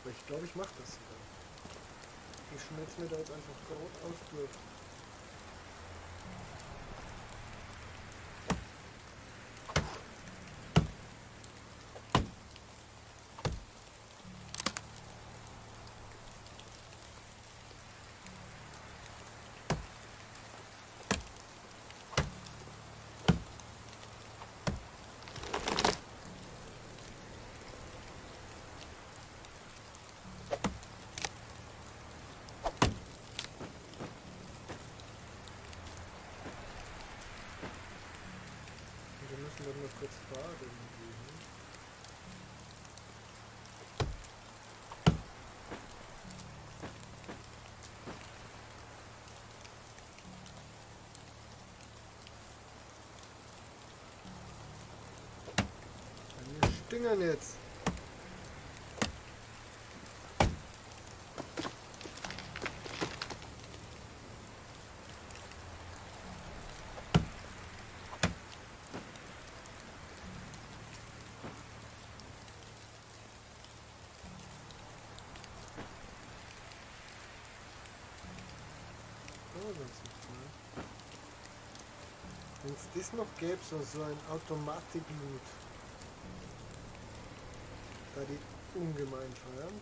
Aber ich glaube, ich mache das sogar. Ich schmelze mir da jetzt einfach geradeaus durch. Wir müssen dann mal kurz baden gehen. Bei mir stingern jetzt. ganz gut gefallen. Wenn es das noch gäbe, so ein Automatik-Loot. Da die ungemein feiern.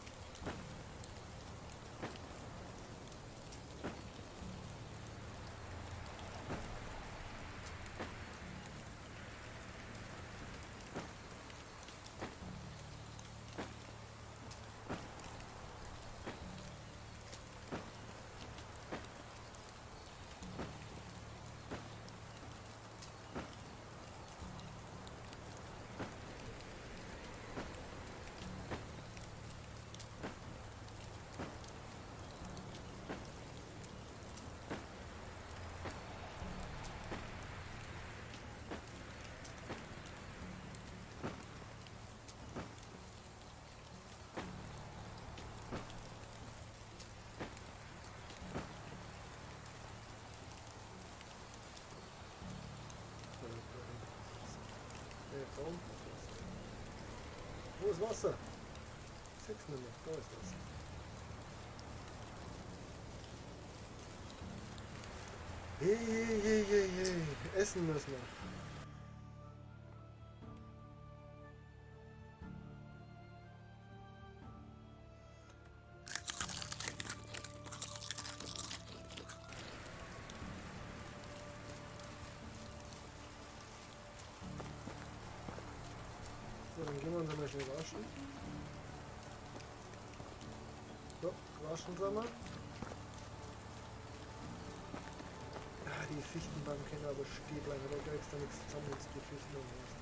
Da unten ist Wasser. Wo ist Wasser? Sechs nicht mehr. Da ist Wasser. Hey, hey, hey, hey, hey. Essen müssen wir. So, dann gehen wir uns einmal schnell waschen. So, waschen wir mal. Ah, die Fichtenbaum können aber stehen bleiben, da kriegst du nichts zusammen, wenn du die Fichten umhast.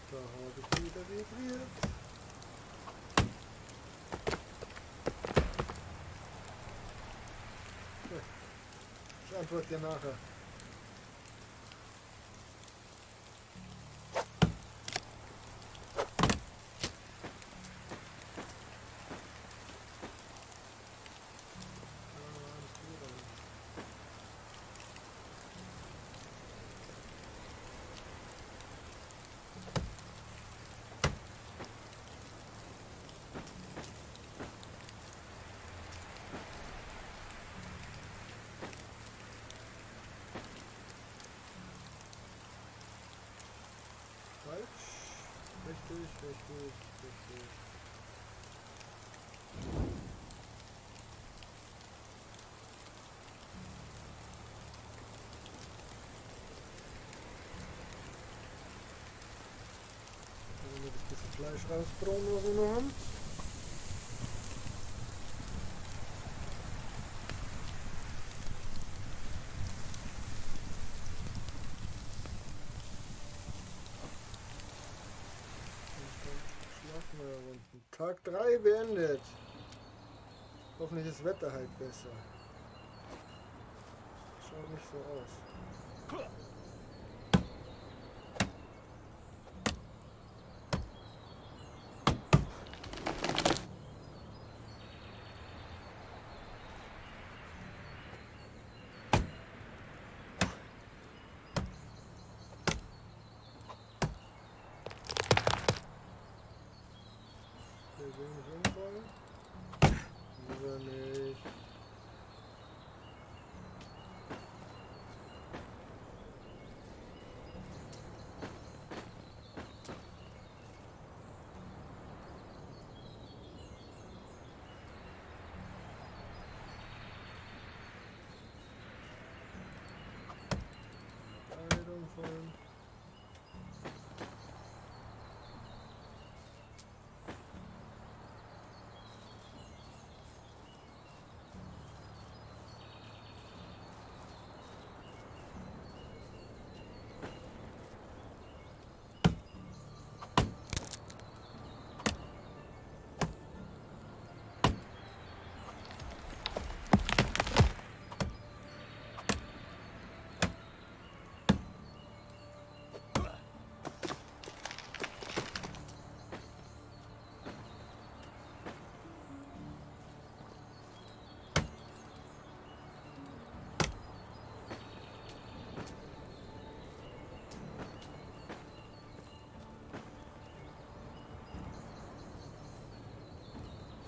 Da habe ich wieder vibriert. Ich antworte dir nachher. Richtig, richtig, richtig. Dann wir das bisschen Fleisch rausbraten, was wir noch haben. Tag 3 beendet. Hoffentlich ist das Wetter halt besser. Schaut nicht so aus. Der will nicht umfallen. Lieber nicht. runterfallen.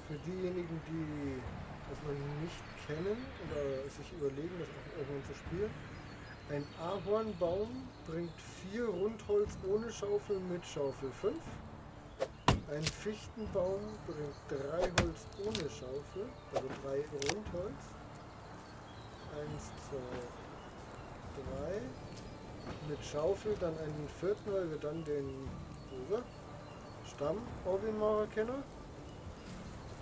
Für diejenigen, die das noch nicht kennen oder sich überlegen, das auch irgendwann zu spielen, ein Ahornbaum bringt 4 Rundholz ohne Schaufel, mit Schaufel 5. Ein Fichtenbaum bringt 3 Holz ohne Schaufel, also 3 Rundholz. 1, 2, 3. Mit Schaufel dann einen vierten, weil wir dann den Stamm machen können.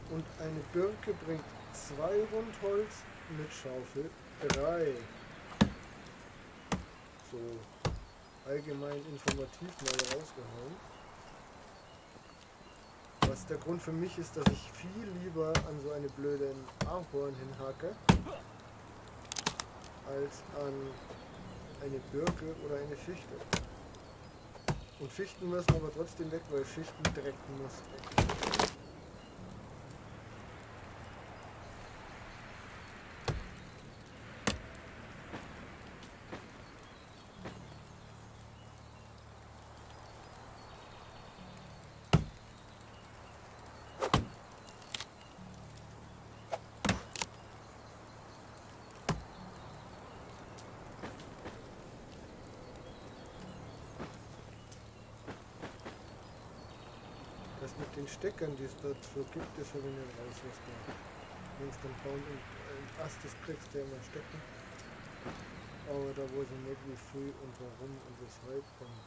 Und eine Birke bringt 2 Rundholz mit Schaufel 3. So allgemein informativ mal rausgehauen. Was der Grund für mich ist, dass ich viel lieber an so eine blöden Ahorn hinhacke, als an eine Birke oder eine Fichte. Und Fichten müssen aber trotzdem weg, weil Fichtendreck muss weg. Das mit den Steckern, die es dazu gibt, das habe ich nicht raus, was da. Wenn es dann Baum und Ast ist, kriegst du ja immer Stecken. Aber da weiß ich nicht, wie viel und warum und weshalb und.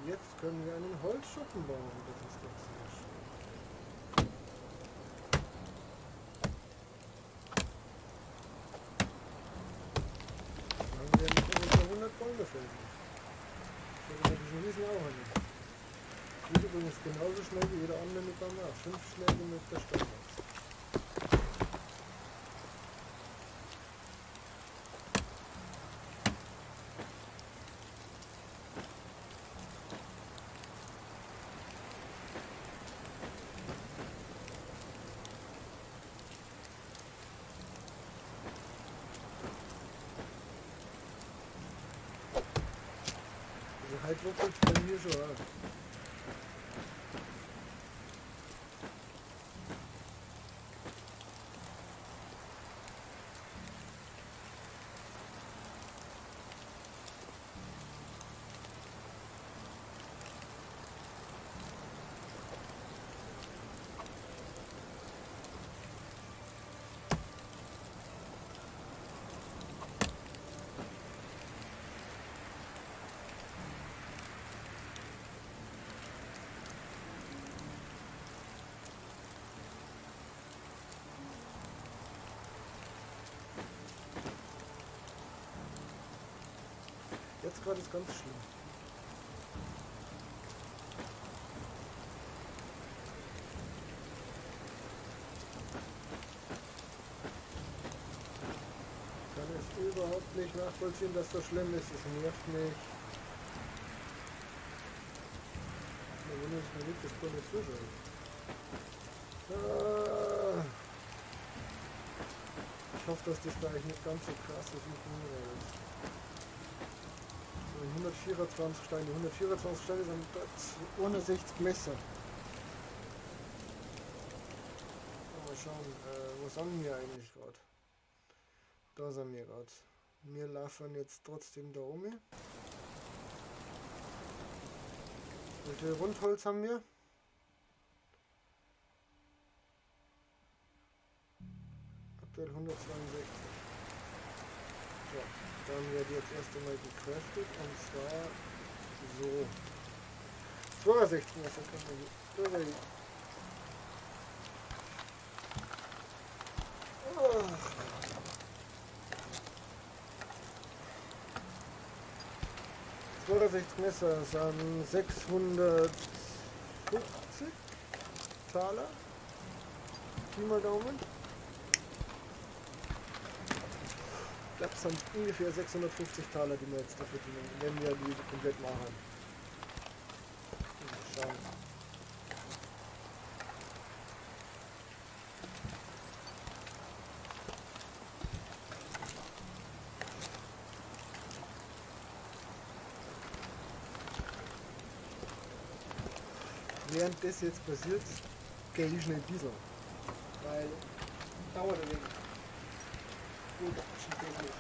Jetzt können wir einen Holzschuppen bauen, das ist doch sehr schön. Dann haben wir noch ungefähr 100 Bäume fällen. Ich habe diesen riesen Ahorn. Geht übrigens genauso schnell wie jeder andere mit Baum. 5 Schläge mit der Steinachs. Halt wuppelt bei mir schon an. Jetzt gerade ist ganz schlimm. Ich kann es überhaupt nicht nachvollziehen, dass das schlimm ist. Es nervt mich. Ich wundere mich nicht, dass du nicht zuschaust. Ah. Ich hoffe, dass das bei euch nicht ganz so krass ist wie bei mir jetzt. So, 124 Steine. 124 Steine sind 61 Messer. Mal schauen, wo sind wir eigentlich grad? Da sind wir grad. Wir laufen jetzt trotzdem da oben. Wie viel Rundholz haben wir? Aktuell 162. So, dann wird jetzt erst einmal gecraftet und zwar so. 62 Messer können wir hier durch. Ach. 62 Messer sind 650 Taler. Pi mal Daumen. Ich glaub, es sind ungefähr 650 Taler, die wir jetzt da verdienen, wenn wir die komplett machen. Mal schauen. Während das jetzt passiert, gehe ich schnell diesel. Weil dauert ein wenig. Gut, schon täglich.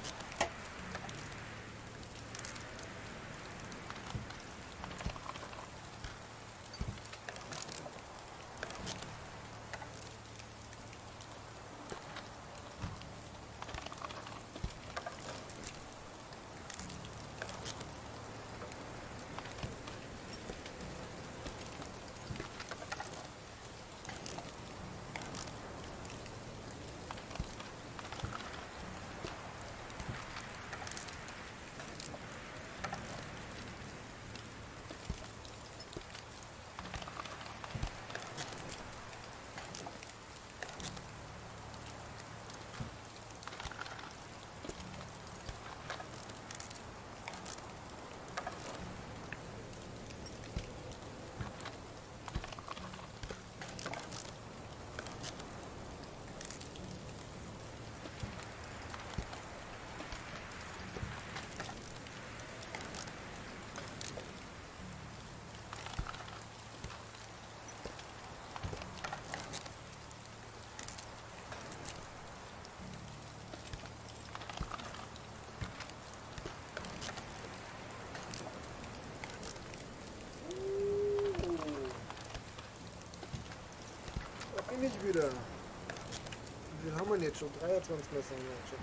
Bin ich wieder. Wie viel haben wir denn jetzt schon? 23 Messer haben wir jetzt schon.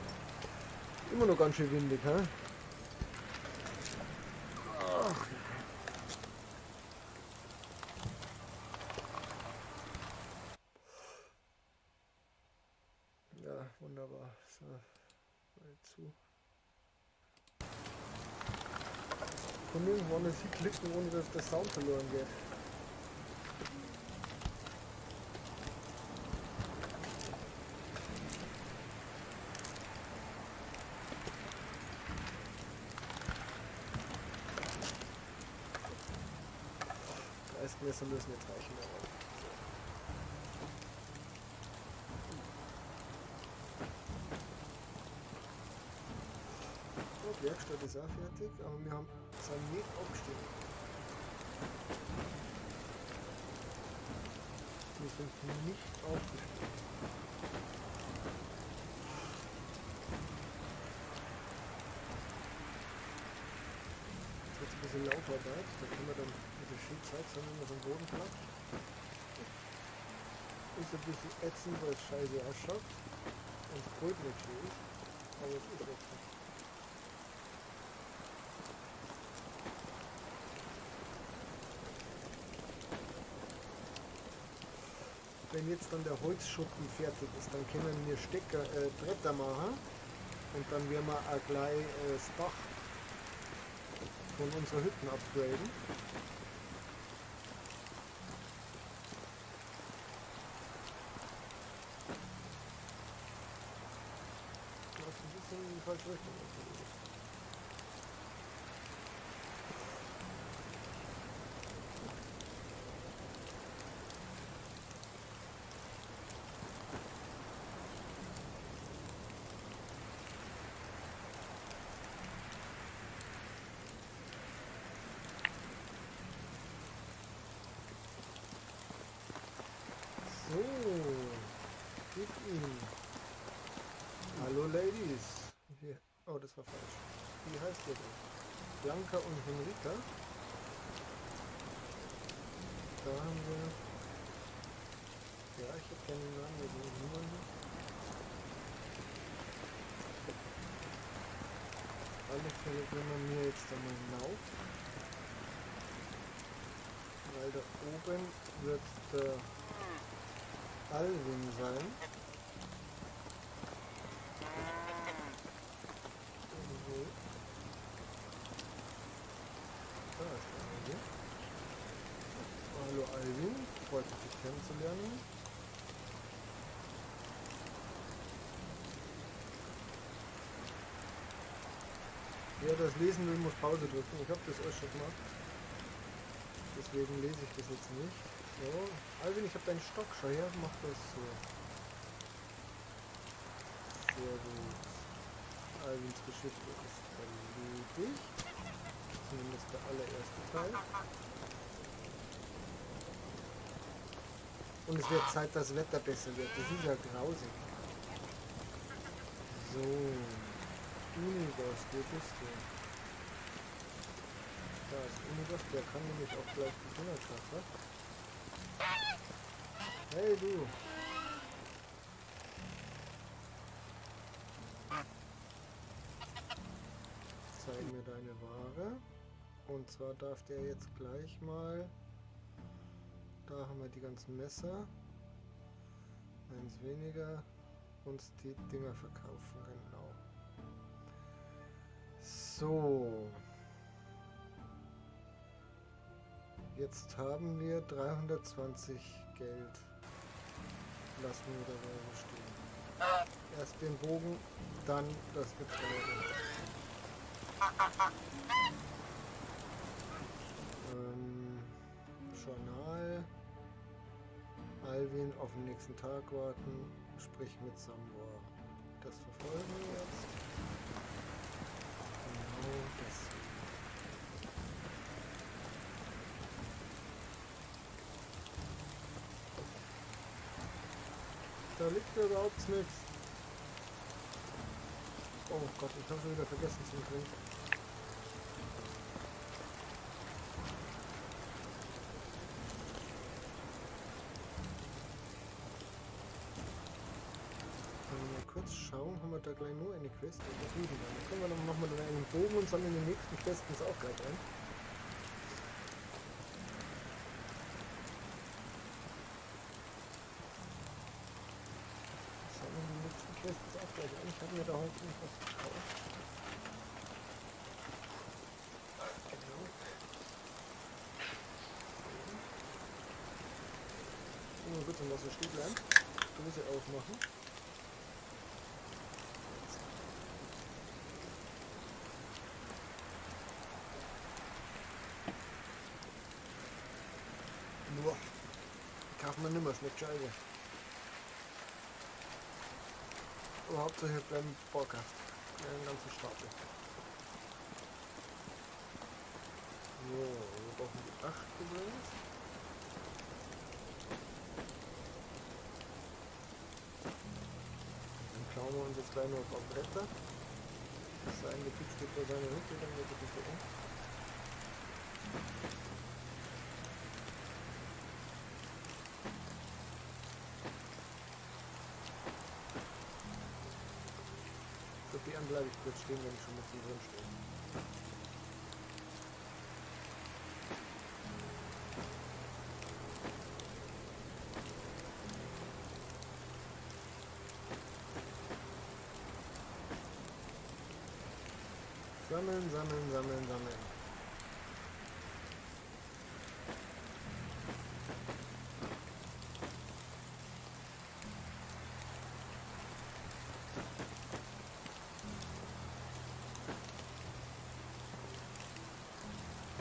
Immer noch ganz schön windig, hä? Ach. Ja, wunderbar. So, mal zu. Kann nirgendwo anders hinklicken, ohne dass der Sound verloren geht. Messer müssen jetzt reichen. So, die Werkstatt ist auch fertig, aber wir sind nicht abgestiegen. Wir sind nicht aufgestiegen. Jetzt wird es ein bisschen Laufarbeit, da können wir dann mit der schön Zeit sein, wenn man so einen Boden klatscht. Ist ein bisschen ätzend, weil es scheiße ausschaut und das Brot nicht schön ist, aber es ist jetzt nicht. Wenn jetzt dann der Holzschuppen fertig ist, dann können wir Bretter machen und dann werden wir auch gleich das Dach von unserer Hütten upgraden. Das ist ein bisschen in die falsche Richtung natürlich. So, gib ihm. Hallo Ladies. Hier. Oh, das war falsch. Wie heißt ihr denn? Blanca und Henrika. Da haben wir... Ja, ich hätte gerne den Namen, den niemanden. Auf alle Fälle gehen wir mir jetzt einmal hinauf. Weil da oben wird der Alwin sein. Irgendwo. Da ist der Alwin. Hallo Alwin, freut mich, dich kennenzulernen. Wer das lesen will, muss Pause drücken. Ich hab das alles schon gemacht. Deswegen lese ich das jetzt nicht. So, Alwin, ich hab deinen Stock. Schau her, mach das so. Sehr gut. Alwins Geschichte ist erledigt. Zumindest der allererste Teil. Und es wird Zeit, dass das Wetter besser wird. Das ist ja grausig. So. Unibos, wo bist du? Da ist Unibos, der kann nämlich auch gleich die Hundertschaffer. Hey du! Zeig mir deine Ware. Und zwar darf der jetzt gleich mal... Da haben wir die ganzen Messer. Eins weniger. Und die Dinger verkaufen, genau. So. Jetzt haben wir 320 Geld. Lassen wir dabei so stehen. Erst den Bogen, dann das Getreide. Journal. Alwin auf den nächsten Tag warten. Sprich mit Sambor. Das verfolgen wir jetzt. Genau das. Da liegt ja überhaupt nichts. Oh Gott, ich habe schon wieder vergessen zu trinken. Mal kurz schauen, haben wir da gleich nur eine Quest und da drüben. Dann können wir noch mal einen Bogen und sammeln den nächsten Questen auch gleich ein. Sammeln die nächsten Quests auch gleich ein. Ich habe mir da heute noch was gekauft. Genau. Mal kurz im Wasser stehen bleiben. Dose aufmachen. Boah, kaufen wir nimmer, schmeckt scheiße. Aber Hauptsache ich bleiben Bockhaft. Den ganzen Stapel. So, wir brauchen die 8 übrigens. Dann klauen wir uns jetzt gleich noch ein paar Bretter. Das ist ein Gebiet steht bei seiner Hütte, dann wird es nicht eng. Bären bleibe ich kurz stehen, wenn ich schon mit drin stehe. Sammeln, sammeln, sammeln, sammeln.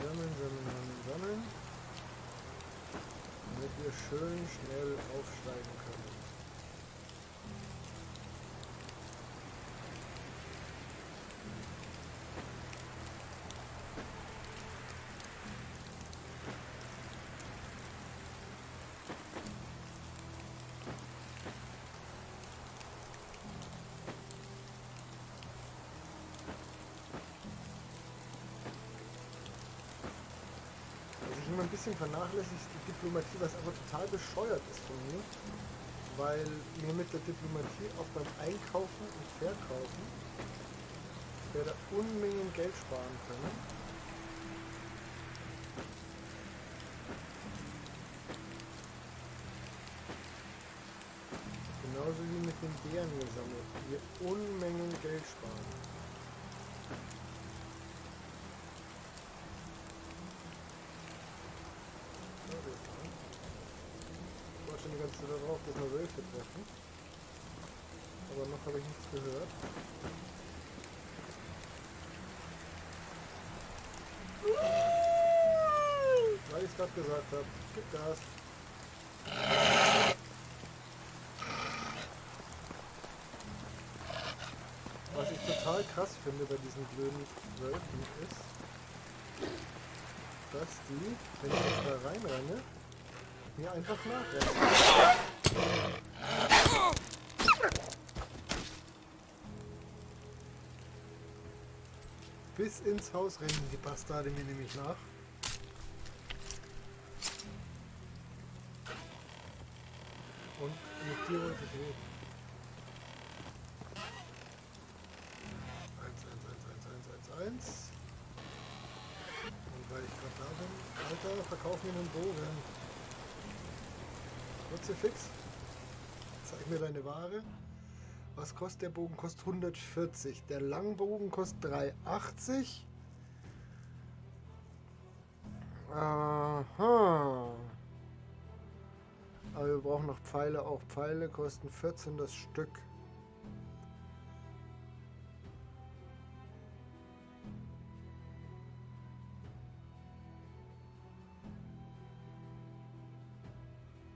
Sammeln, sammeln, sammeln, sammeln. Damit wir schön schnell aufsteigen können. Was ich immer ein bisschen vernachlässige, ist die Diplomatie, was aber total bescheuert ist von mir, weil mir mit der Diplomatie auch beim Einkaufen und Verkaufen später Unmengen Geld sparen können. Genauso wie mit den Bären gesammelt, wir Unmengen Geld sparen. Ich warte schon die ganze Zeit darauf, dass wir Wölfe treffen. Aber noch habe ich nichts gehört. Weil ich es gerade gesagt habe. Gib Gas. Was ich total krass finde bei diesen blöden Wölfen ist, dass die, wenn ich da reinrenne, mir einfach nachrennen. Bis ins Haus rennen die Bastarde mir nämlich nach. Und mit dir wollte ich reden. 1, 1, 1, 1, 1, 1, 1. Und weil ich gerade da bin, Alter, verkauf mir einen Bogen. Kruzifix, zeig mir deine Ware. Was kostet der Bogen? Kostet 140. Der Langbogen kostet 3,80. Aha. Aber wir brauchen noch Pfeile. Auch Pfeile kosten 14 das Stück.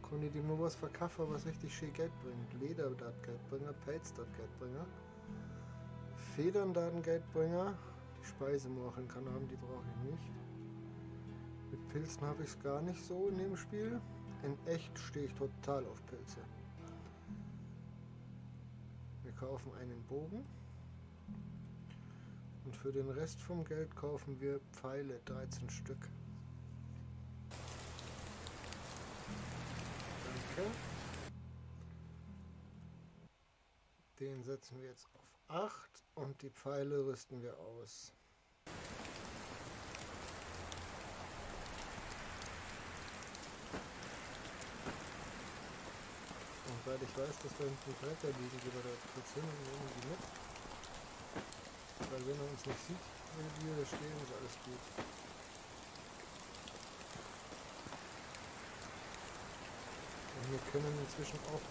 Kann ich dem nur was verkaufen, was richtig schön Geld bringt? Leder dat Geldbringer, Pelz dat Geldbringer, Federn dat Geldbringer, die Speisemorcheln kann haben, die brauche ich nicht. Mit Pilzen habe ich es gar nicht so in dem Spiel. In echt stehe ich total auf Pilze. Wir kaufen einen Bogen. Und für den Rest vom Geld kaufen wir Pfeile, 13 Stück. Danke. Den setzen wir jetzt auf 8 und die Pfeile rüsten wir aus. Und weil ich weiß, dass da hinten Bretter liegen, gehen wir da kurz hin und nehmen die mit. Weil wenn er uns nicht sieht, wenn wir hier stehen, ist alles gut. Und wir können inzwischen auch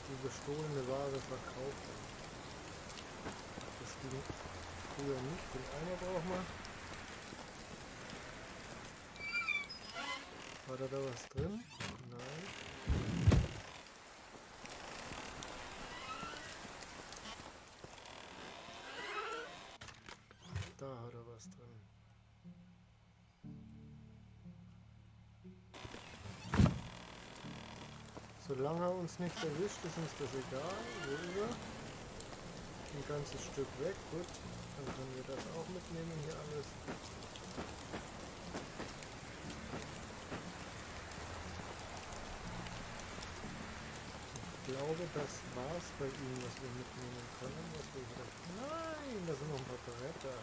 die gestohlene Ware verkaufen. Das ging früher nicht. Den Eimer brauchen wir. War da was drin? Nein. Da hat er was drin. Solange er uns nicht erwischt, ist uns das egal. Wo ist er? Ein ganzes Stück weg. Gut, dann können wir das auch mitnehmen hier alles. Ich glaube, das war's bei ihm, was wir mitnehmen können. Was wir vielleicht... Nein, da sind noch ein paar Bretter.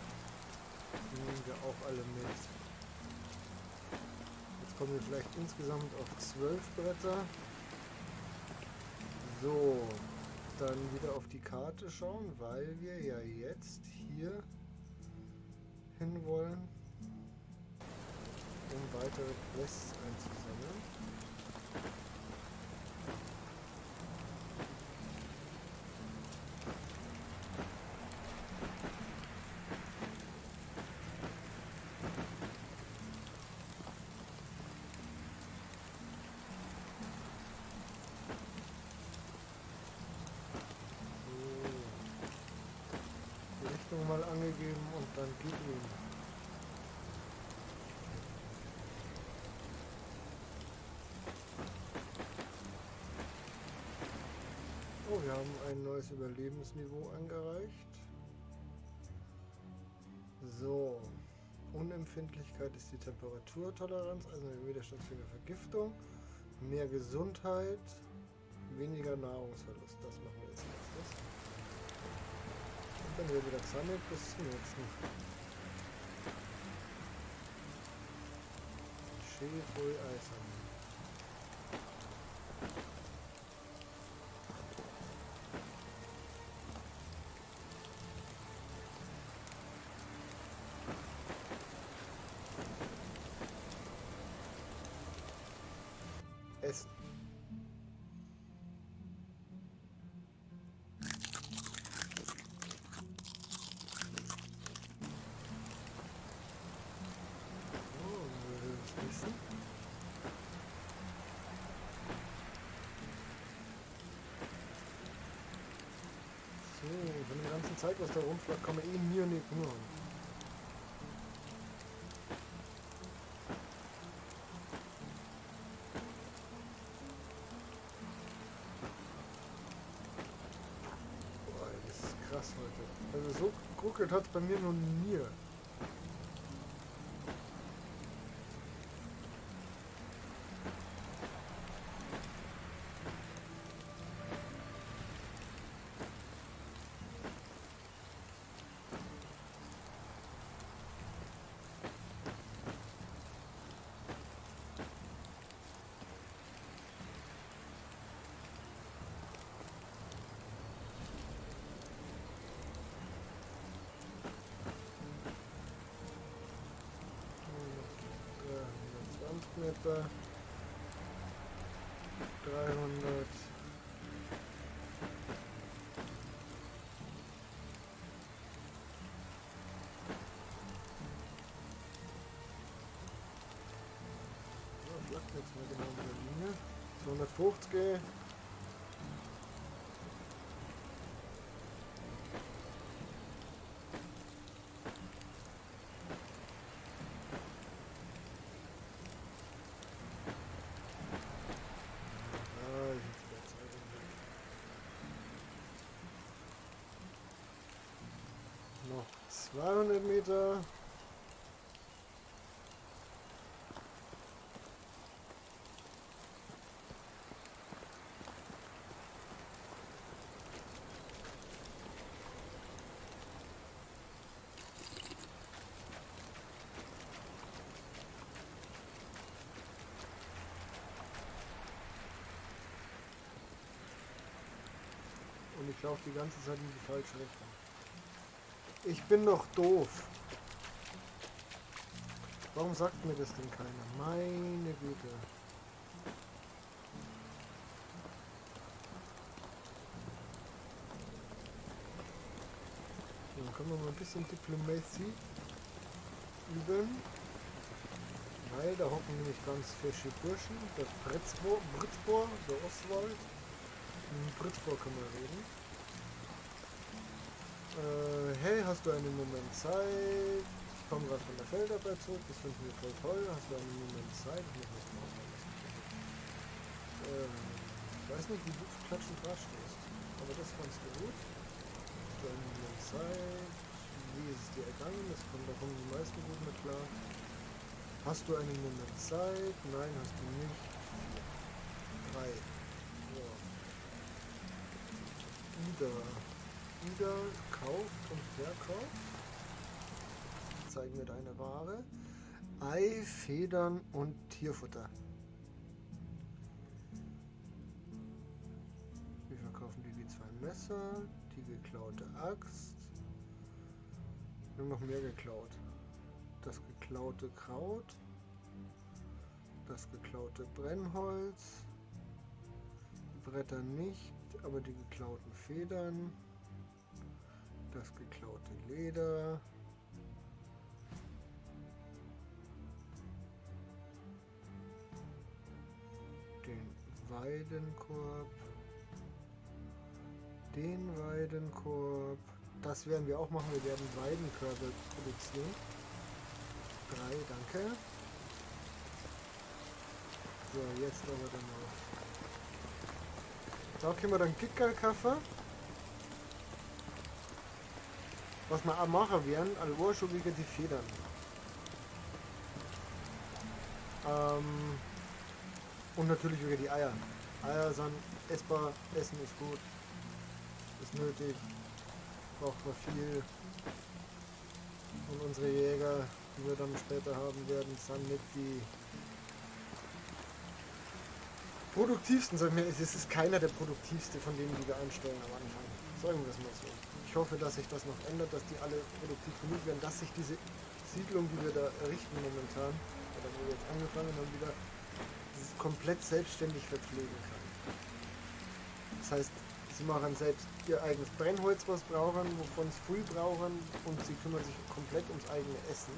Die nehmen wir auch alle mit. Jetzt kommen wir vielleicht insgesamt auf 12 Bretter. So, dann wieder auf die Karte schauen, weil wir ja jetzt hier hinwollen, um weitere Quests einzusammeln. Mal angegeben und dann gib ihm. Oh, wir haben ein neues Überlebensniveau angereicht. So. Empfindlichkeit ist die Temperaturtoleranz, also widerstandsfähige Vergiftung, mehr Gesundheit, weniger Nahrungsverlust. Das machen wir jetzt nächstes. Und dann wird wieder gesammelt bis zum nächsten. Schön voll Eis haben. Essen. Oh, essen. So, von dem ganzen Zeug, was da rumflagt, kann man eh nie nicht genug haben. Boah, das ist krass heute. Also so geruckelt hat's bei mir noch nie. Meter, 300, ja, flackt nichts mehr genau mit der Linie. 250. Noch 200 Meter. Und ich laufe die ganze Zeit in die falsche Richtung. Ich bin doch doof. Warum sagt mir das denn keiner? Meine Güte. Dann können wir mal ein bisschen Diplomatie üben. Weil da hocken nämlich ganz fische Burschen. Der Britzbor, der Oswald. Mit Britzbor können wir reden. Hey, hast du einen Moment Zeit? Ich komme gerade von der Feldarbeit zurück, das finden wir voll toll. Hast du einen Moment Zeit? Ich muss das mal ausmachen. Ich weiß nicht, wie du zu Klatsch und Tratsch stehst, aber das fandst du gut. Hast du einen Moment Zeit? Wie ist es dir ergangen? Da kommen die meisten gut mit klar. Hast du einen Moment Zeit? Nein, hast du nicht. 4. 3. So. Ida. Ida kauft und verkauft. Zeigen wir deine Ware. Ei, Federn und Tierfutter. Wir verkaufen dir die 2 Messer, die geklaute Axt. Wir haben noch mehr geklaut. Das geklaute Kraut. Das geklaute Brennholz. Die Bretter nicht, aber die geklauten Federn. Das geklaute Leder. Den Weidenkorb. Den Weidenkorb. Das werden wir auch machen. Wir werden Weidenkörbe produzieren. 3, danke. So, jetzt aber dann auf. Da können wir dann Kickerl kaufen. Was wir auch machen werden, allein schon wegen die Federn. Und natürlich wieder die Eier. Eier sind essbar, Essen ist gut, ist nötig, braucht man viel. Und unsere Jäger, die wir dann später haben werden, sind nicht die produktivsten, sagen wir, es ist keiner der produktivste von denen, die wir anstellen am Anfang. Sagen wir es mal so. Ich hoffe, dass sich das noch ändert, dass die alle produktiv genug werden, dass sich diese Siedlung, die wir da errichten momentan, oder wo wir jetzt angefangen haben, wieder komplett selbstständig verpflegen kann. Das heißt, sie machen selbst ihr eigenes Brennholz, was brauchen, wovon sie viel brauchen, und sie kümmern sich komplett ums eigene Essen.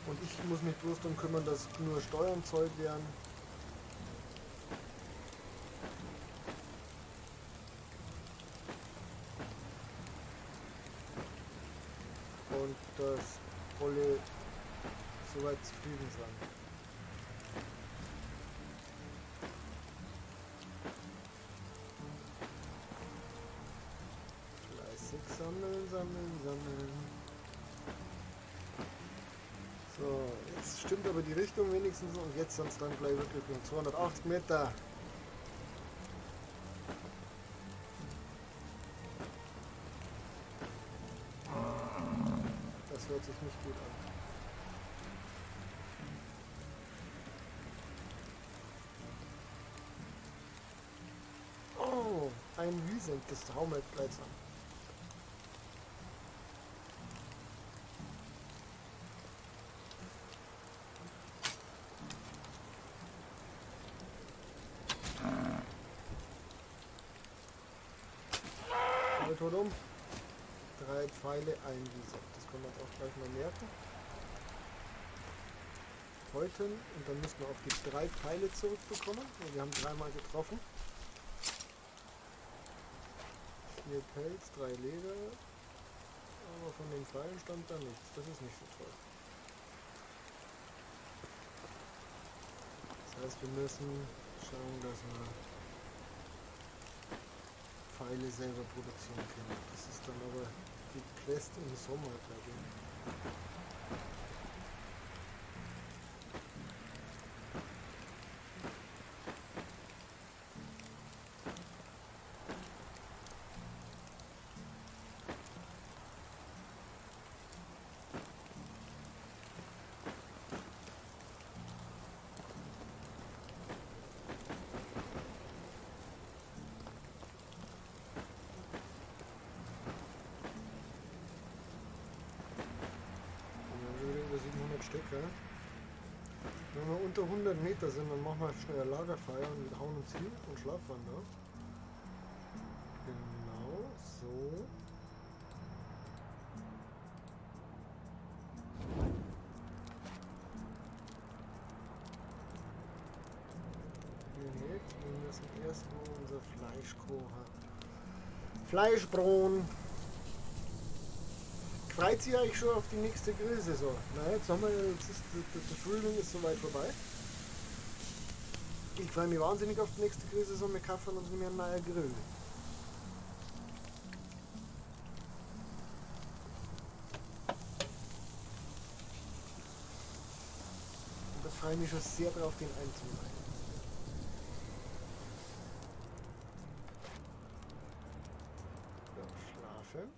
Und ich muss mich bloß darum kümmern, dass nur Steuern zollt werden. Und dass alle soweit zufrieden sind. Fleißig sammeln, sammeln, sammeln. So, jetzt stimmt aber die Richtung wenigstens und jetzt sind es dann gleich wirklich nur 280 Meter. Das hört sich nicht gut an. Oh, ein Wiesent, das hauen wir jetzt gleich an. Tot um. 3 Pfeile, ein Wiesent. Das können wir uns auch gleich mal merken. Häuten und dann müssen wir auch die 3 Pfeile zurückbekommen. Wir haben 3-mal getroffen. 4 Pelz, 3 Leder. Aber von den Pfeilen stand da nichts. Das ist nicht so toll. Das heißt, wir müssen schauen, dass wir Pfeile selber produzieren können. Das ist dann aber die Quest im Sommer, glaube ich. Stecker. Wenn wir unter 100 Meter sind, dann machen wir schnell ein Lagerfeuer und hauen uns hin und schlafen da. Genau, so. Hier nicht. Wir müssen erstmal unser Fleisch kochen. Fleischbrot! Freut sich eigentlich schon auf die nächste Grillsaison. Na, jetzt haben wir, jetzt ist der Frühling ist soweit vorbei. Ich freue mich wahnsinnig auf die nächste Grillsaison. Wir kaufen uns nämlich einen neuen Grill. Und da freue ich mich schon sehr drauf, den einzuleihen. So, schlafen.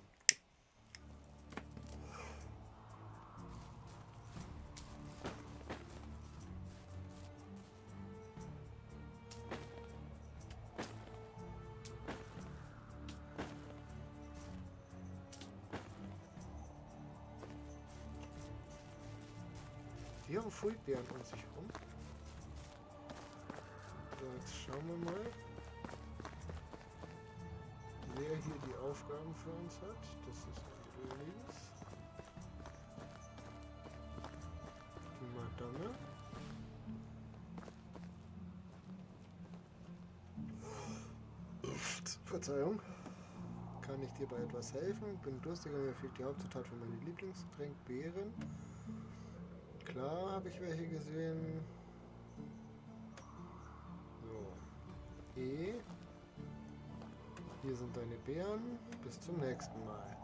Die haben Fulbeeren um sich rum. So, jetzt schauen wir mal, wer hier die Aufgaben für uns hat. Das ist links. Die Madame. Verzeihung. Kann ich dir bei etwas helfen? Bin durstig und mir fehlt die Hauptzutat für meine Lieblingsgetränk, Beeren. Klar, habe ich welche gesehen. So. E. Hier sind deine Beeren. Bis zum nächsten Mal.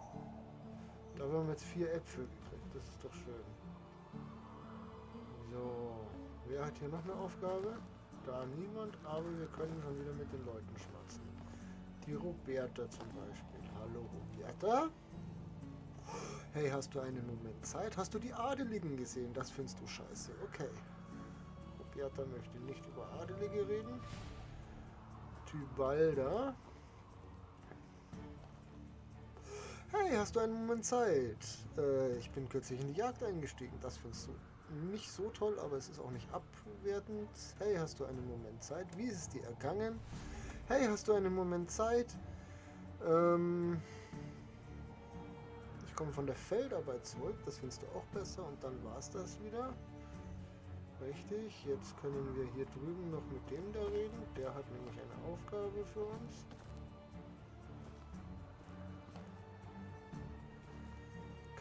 Da haben wir jetzt 4 Äpfel gekriegt. Das ist doch schön. So, wer hat hier noch eine Aufgabe? Da niemand, aber wir können schon wieder mit den Leuten schwatzen. Die Roberta zum Beispiel. Hallo Roberta. Hey, hast du einen Moment Zeit? Hast du die Adeligen gesehen? Das findest du scheiße. Okay. Roberta möchte nicht über Adelige reden. Tybalda. Hey, hast du einen Moment Zeit? Ich bin kürzlich in die Jagd eingestiegen. Das findest du nicht so toll, aber es ist auch nicht abwertend. Hey, hast du einen Moment Zeit? Wie ist es dir ergangen? Hey, hast du einen Moment Zeit? Ich komme von der Feldarbeit zurück. Das findest du auch besser. Und dann war's das wieder. Richtig, jetzt können wir hier drüben noch mit dem da reden. Der hat nämlich eine Aufgabe für uns.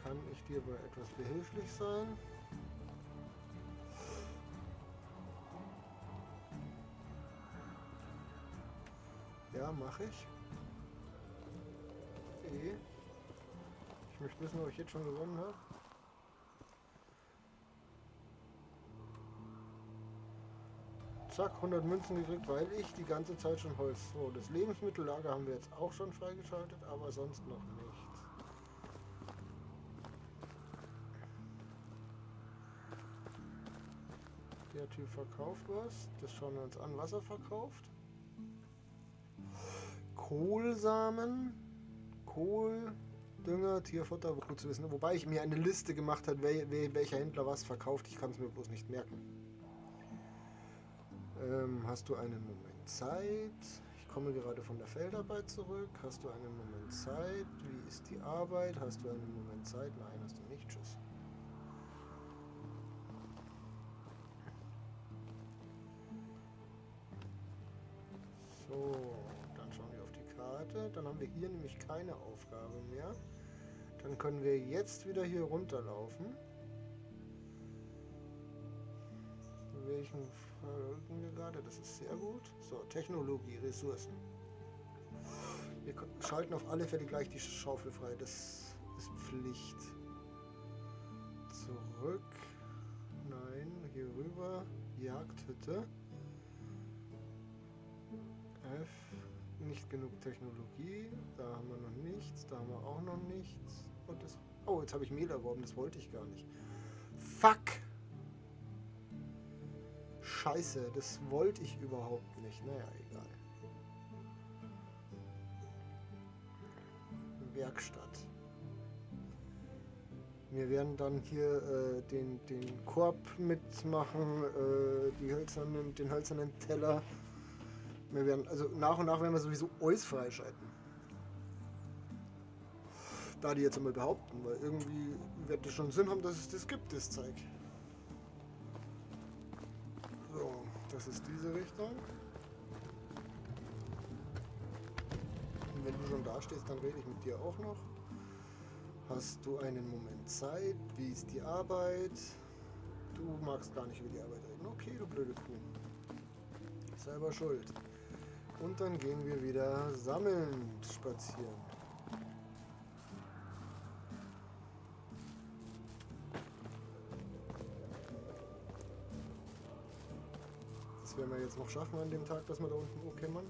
Kann ich dir bei etwas behilflich sein? Ja, mache ich. E. Ich möchte wissen, ob ich jetzt schon gewonnen habe. Zack, 100 Münzen gekriegt, weil ich die ganze Zeit schon Holz. So, das Lebensmittellager haben wir jetzt auch schon freigeschaltet, aber sonst noch nichts. Der Typ verkauft was. Das schauen wir uns an, was er verkauft. Kohlsamen, Kohl, Dünger, Tierfutter, gut zu wissen. Wobei ich mir eine Liste gemacht habe, welcher Händler was verkauft. Ich kann es mir bloß nicht merken. Hast du einen Moment Zeit? Ich komme gerade von der Feldarbeit zurück. Hast du einen Moment Zeit? Wie ist die Arbeit? Hast du einen Moment Zeit? Nein, hast du nicht. Tschüss. So, dann schauen wir auf die Karte. Dann haben wir hier nämlich keine Aufgabe mehr. Dann können wir jetzt wieder hier runterlaufen. Welchen folgen wir gerade? Das ist sehr gut. So, Technologie, Ressourcen. Wir schalten auf alle Fälle gleich die Schaufel frei. Das ist Pflicht. Zurück. Nein, hier rüber. Jagdhütte. F. Nicht genug Technologie. Da haben wir noch nichts. Da haben wir auch noch nichts. Und das, oh, jetzt habe ich Mehl erworben. Das wollte ich gar nicht. Fuck! Scheiße, das wollte ich überhaupt nicht. Naja, egal. Werkstatt. Wir werden dann hier den Korb mitmachen, den hölzernen Teller. Wir werden, also nach und nach werden wir sowieso alles freischalten. Da die jetzt einmal behaupten, weil irgendwie wird es schon Sinn haben, dass es das gibt, das Zeug. So, das ist diese Richtung. Und wenn du schon da stehst, dann rede ich mit dir auch noch. Hast du einen Moment Zeit? Wie ist die Arbeit? Du magst gar nicht über die Arbeit reden. Okay, du blöde Kuh. Selber schuld. Und dann gehen wir wieder sammelnd spazieren. Das werden wir jetzt noch schaffen an dem Tag, dass wir da unten hochkämmern.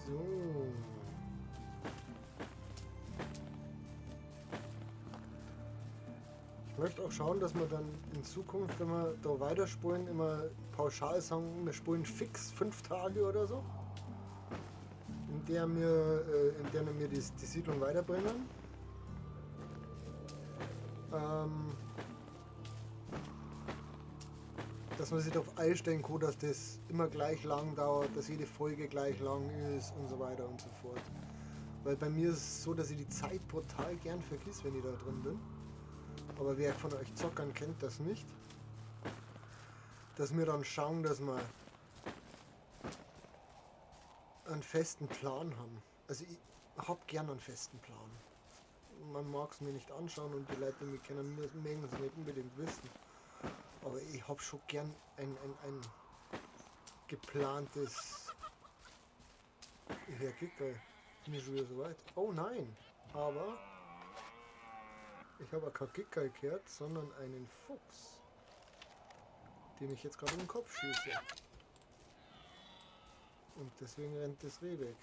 So. Ich möchte auch schauen, dass wir dann in Zukunft, wenn wir da weiterspulen, immer pauschal sagen, wir spulen fix 5 Tage oder so, in der wir die Siedlung weiterbringen. Dass man sich darauf einstellen kann, dass das immer gleich lang dauert, dass jede Folge gleich lang ist und so weiter und so fort. Weil bei mir ist es so, dass ich die Zeit brutal gern vergiss, wenn ich da drin bin. Aber wer von euch Zockern kennt das nicht. Dass wir dann schauen, dass wir einen festen Plan haben. Also ich hab gern einen festen Plan. Man mag's mir nicht anschauen und die Leute, die mich kennen, mögen es nicht unbedingt wissen. Aber ich hab schon gern ein geplantes... Herr Kicker, bin ich schon wieder so weit? Oh nein, aber ich habe kein Kicker gehört, sondern einen Fuchs, dem ich jetzt gerade in den Kopf schieße. Und deswegen rennt das Reh weg.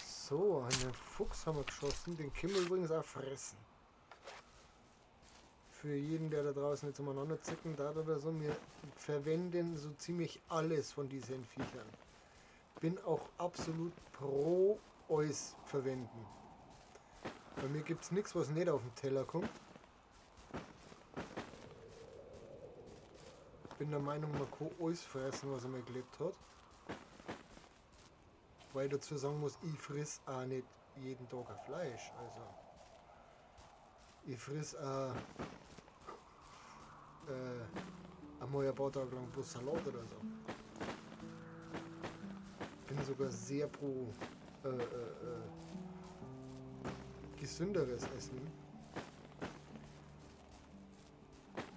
So, einen Fuchs haben wir geschossen. Den können wir übrigens auch fressen. Für jeden, der da draußen jetzt umeinander zicken darf oder so, wir verwenden so ziemlich alles von diesen Viechern. Bin auch absolut pro alles verwenden. Bei mir gibt's nichts, was nicht auf den Teller kommt. Bin der Meinung, man kann alles fressen, was einmal gelebt hat. Weil ich dazu sagen muss, ich friss auch nicht jeden Tag ein Fleisch. Also ich friss auch einmal ein paar Tage lang bloß Salat oder so. Bin sogar sehr pro gesünderes Essen.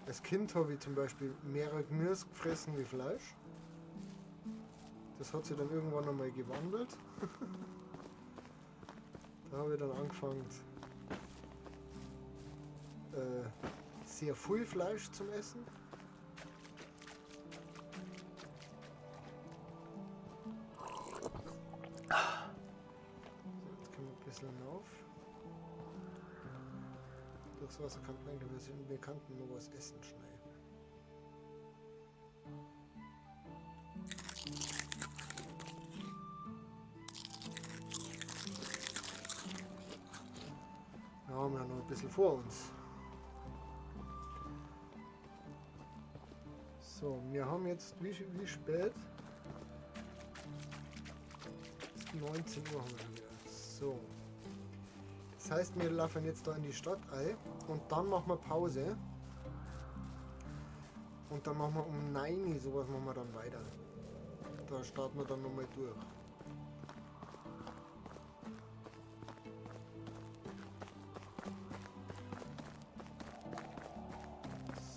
Als Kind habe ich zum Beispiel mehr Gemüse gefressen wie Fleisch. Das hat sich dann irgendwann einmal gewandelt. Da habe ich dann angefangen, sehr viel Fleisch zum Essen. So, jetzt können wir ein bisschen rauf. Durchs Wasser kann man eigentlich, wir könnten nur was essen schnell. Da haben wir noch ein bisschen vor uns. So, wir haben jetzt wie spät? 19 Uhr haben wir schon wieder. So. Das heißt, wir laufen jetzt da in die Stadt ein und dann machen wir Pause. Und dann machen wir um 9 Uhr sowas machen wir dann weiter. Da starten wir dann nochmal durch.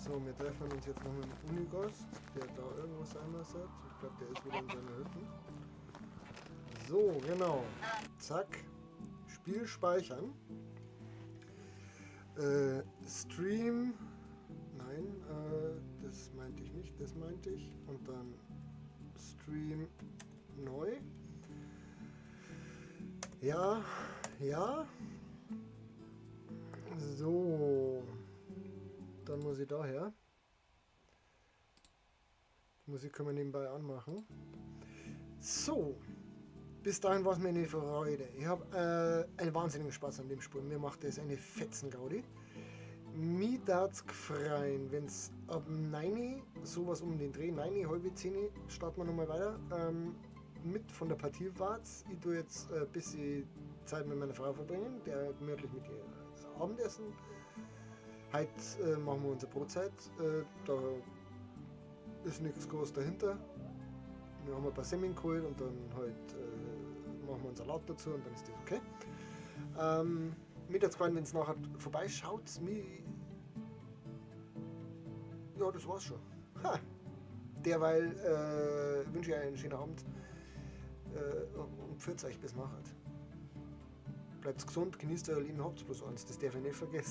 So, wir treffen uns jetzt noch mit dem Unigast, der da irgendwo sein muss. Ich glaube, der ist wieder in seiner Hütte. So, genau. Zack. Spiel speichern. Stream. Nein, das meinte ich nicht, das meinte ich. Und dann Stream neu. Ja, ja. So. Dann muss ich daher. Die Musik können wir nebenbei anmachen. So. Bis dahin war es mir eine Freude. Ich habe einen wahnsinnigen Spaß an dem Spiel. Mir macht das eine Fetzengaudi. Mir darf's gefreien, wenn's ab 9 sowas um den Dreh, 9, 9:30, starten wir nochmal weiter. Mit von der Partie wart's. Ich tue jetzt ein bisschen Zeit mit meiner Frau verbringen, der gemütlich mit ihr Abendessen. Heute machen wir unsere Brotzeit, da ist nichts groß dahinter. Wir haben ein paar Semmeln geholt und dann halt machen wir einen Salat dazu und dann ist das okay. Mittagsfreunde, wenn es nachher vorbeischaut, mir. Ja, das war's schon. Ha. Derweil wünsche ich euch einen schönen Abend und pfiat euch bis nachher. Bleibt gesund, genießt euer Leben, habt bloß eins, das darf ich nicht vergessen.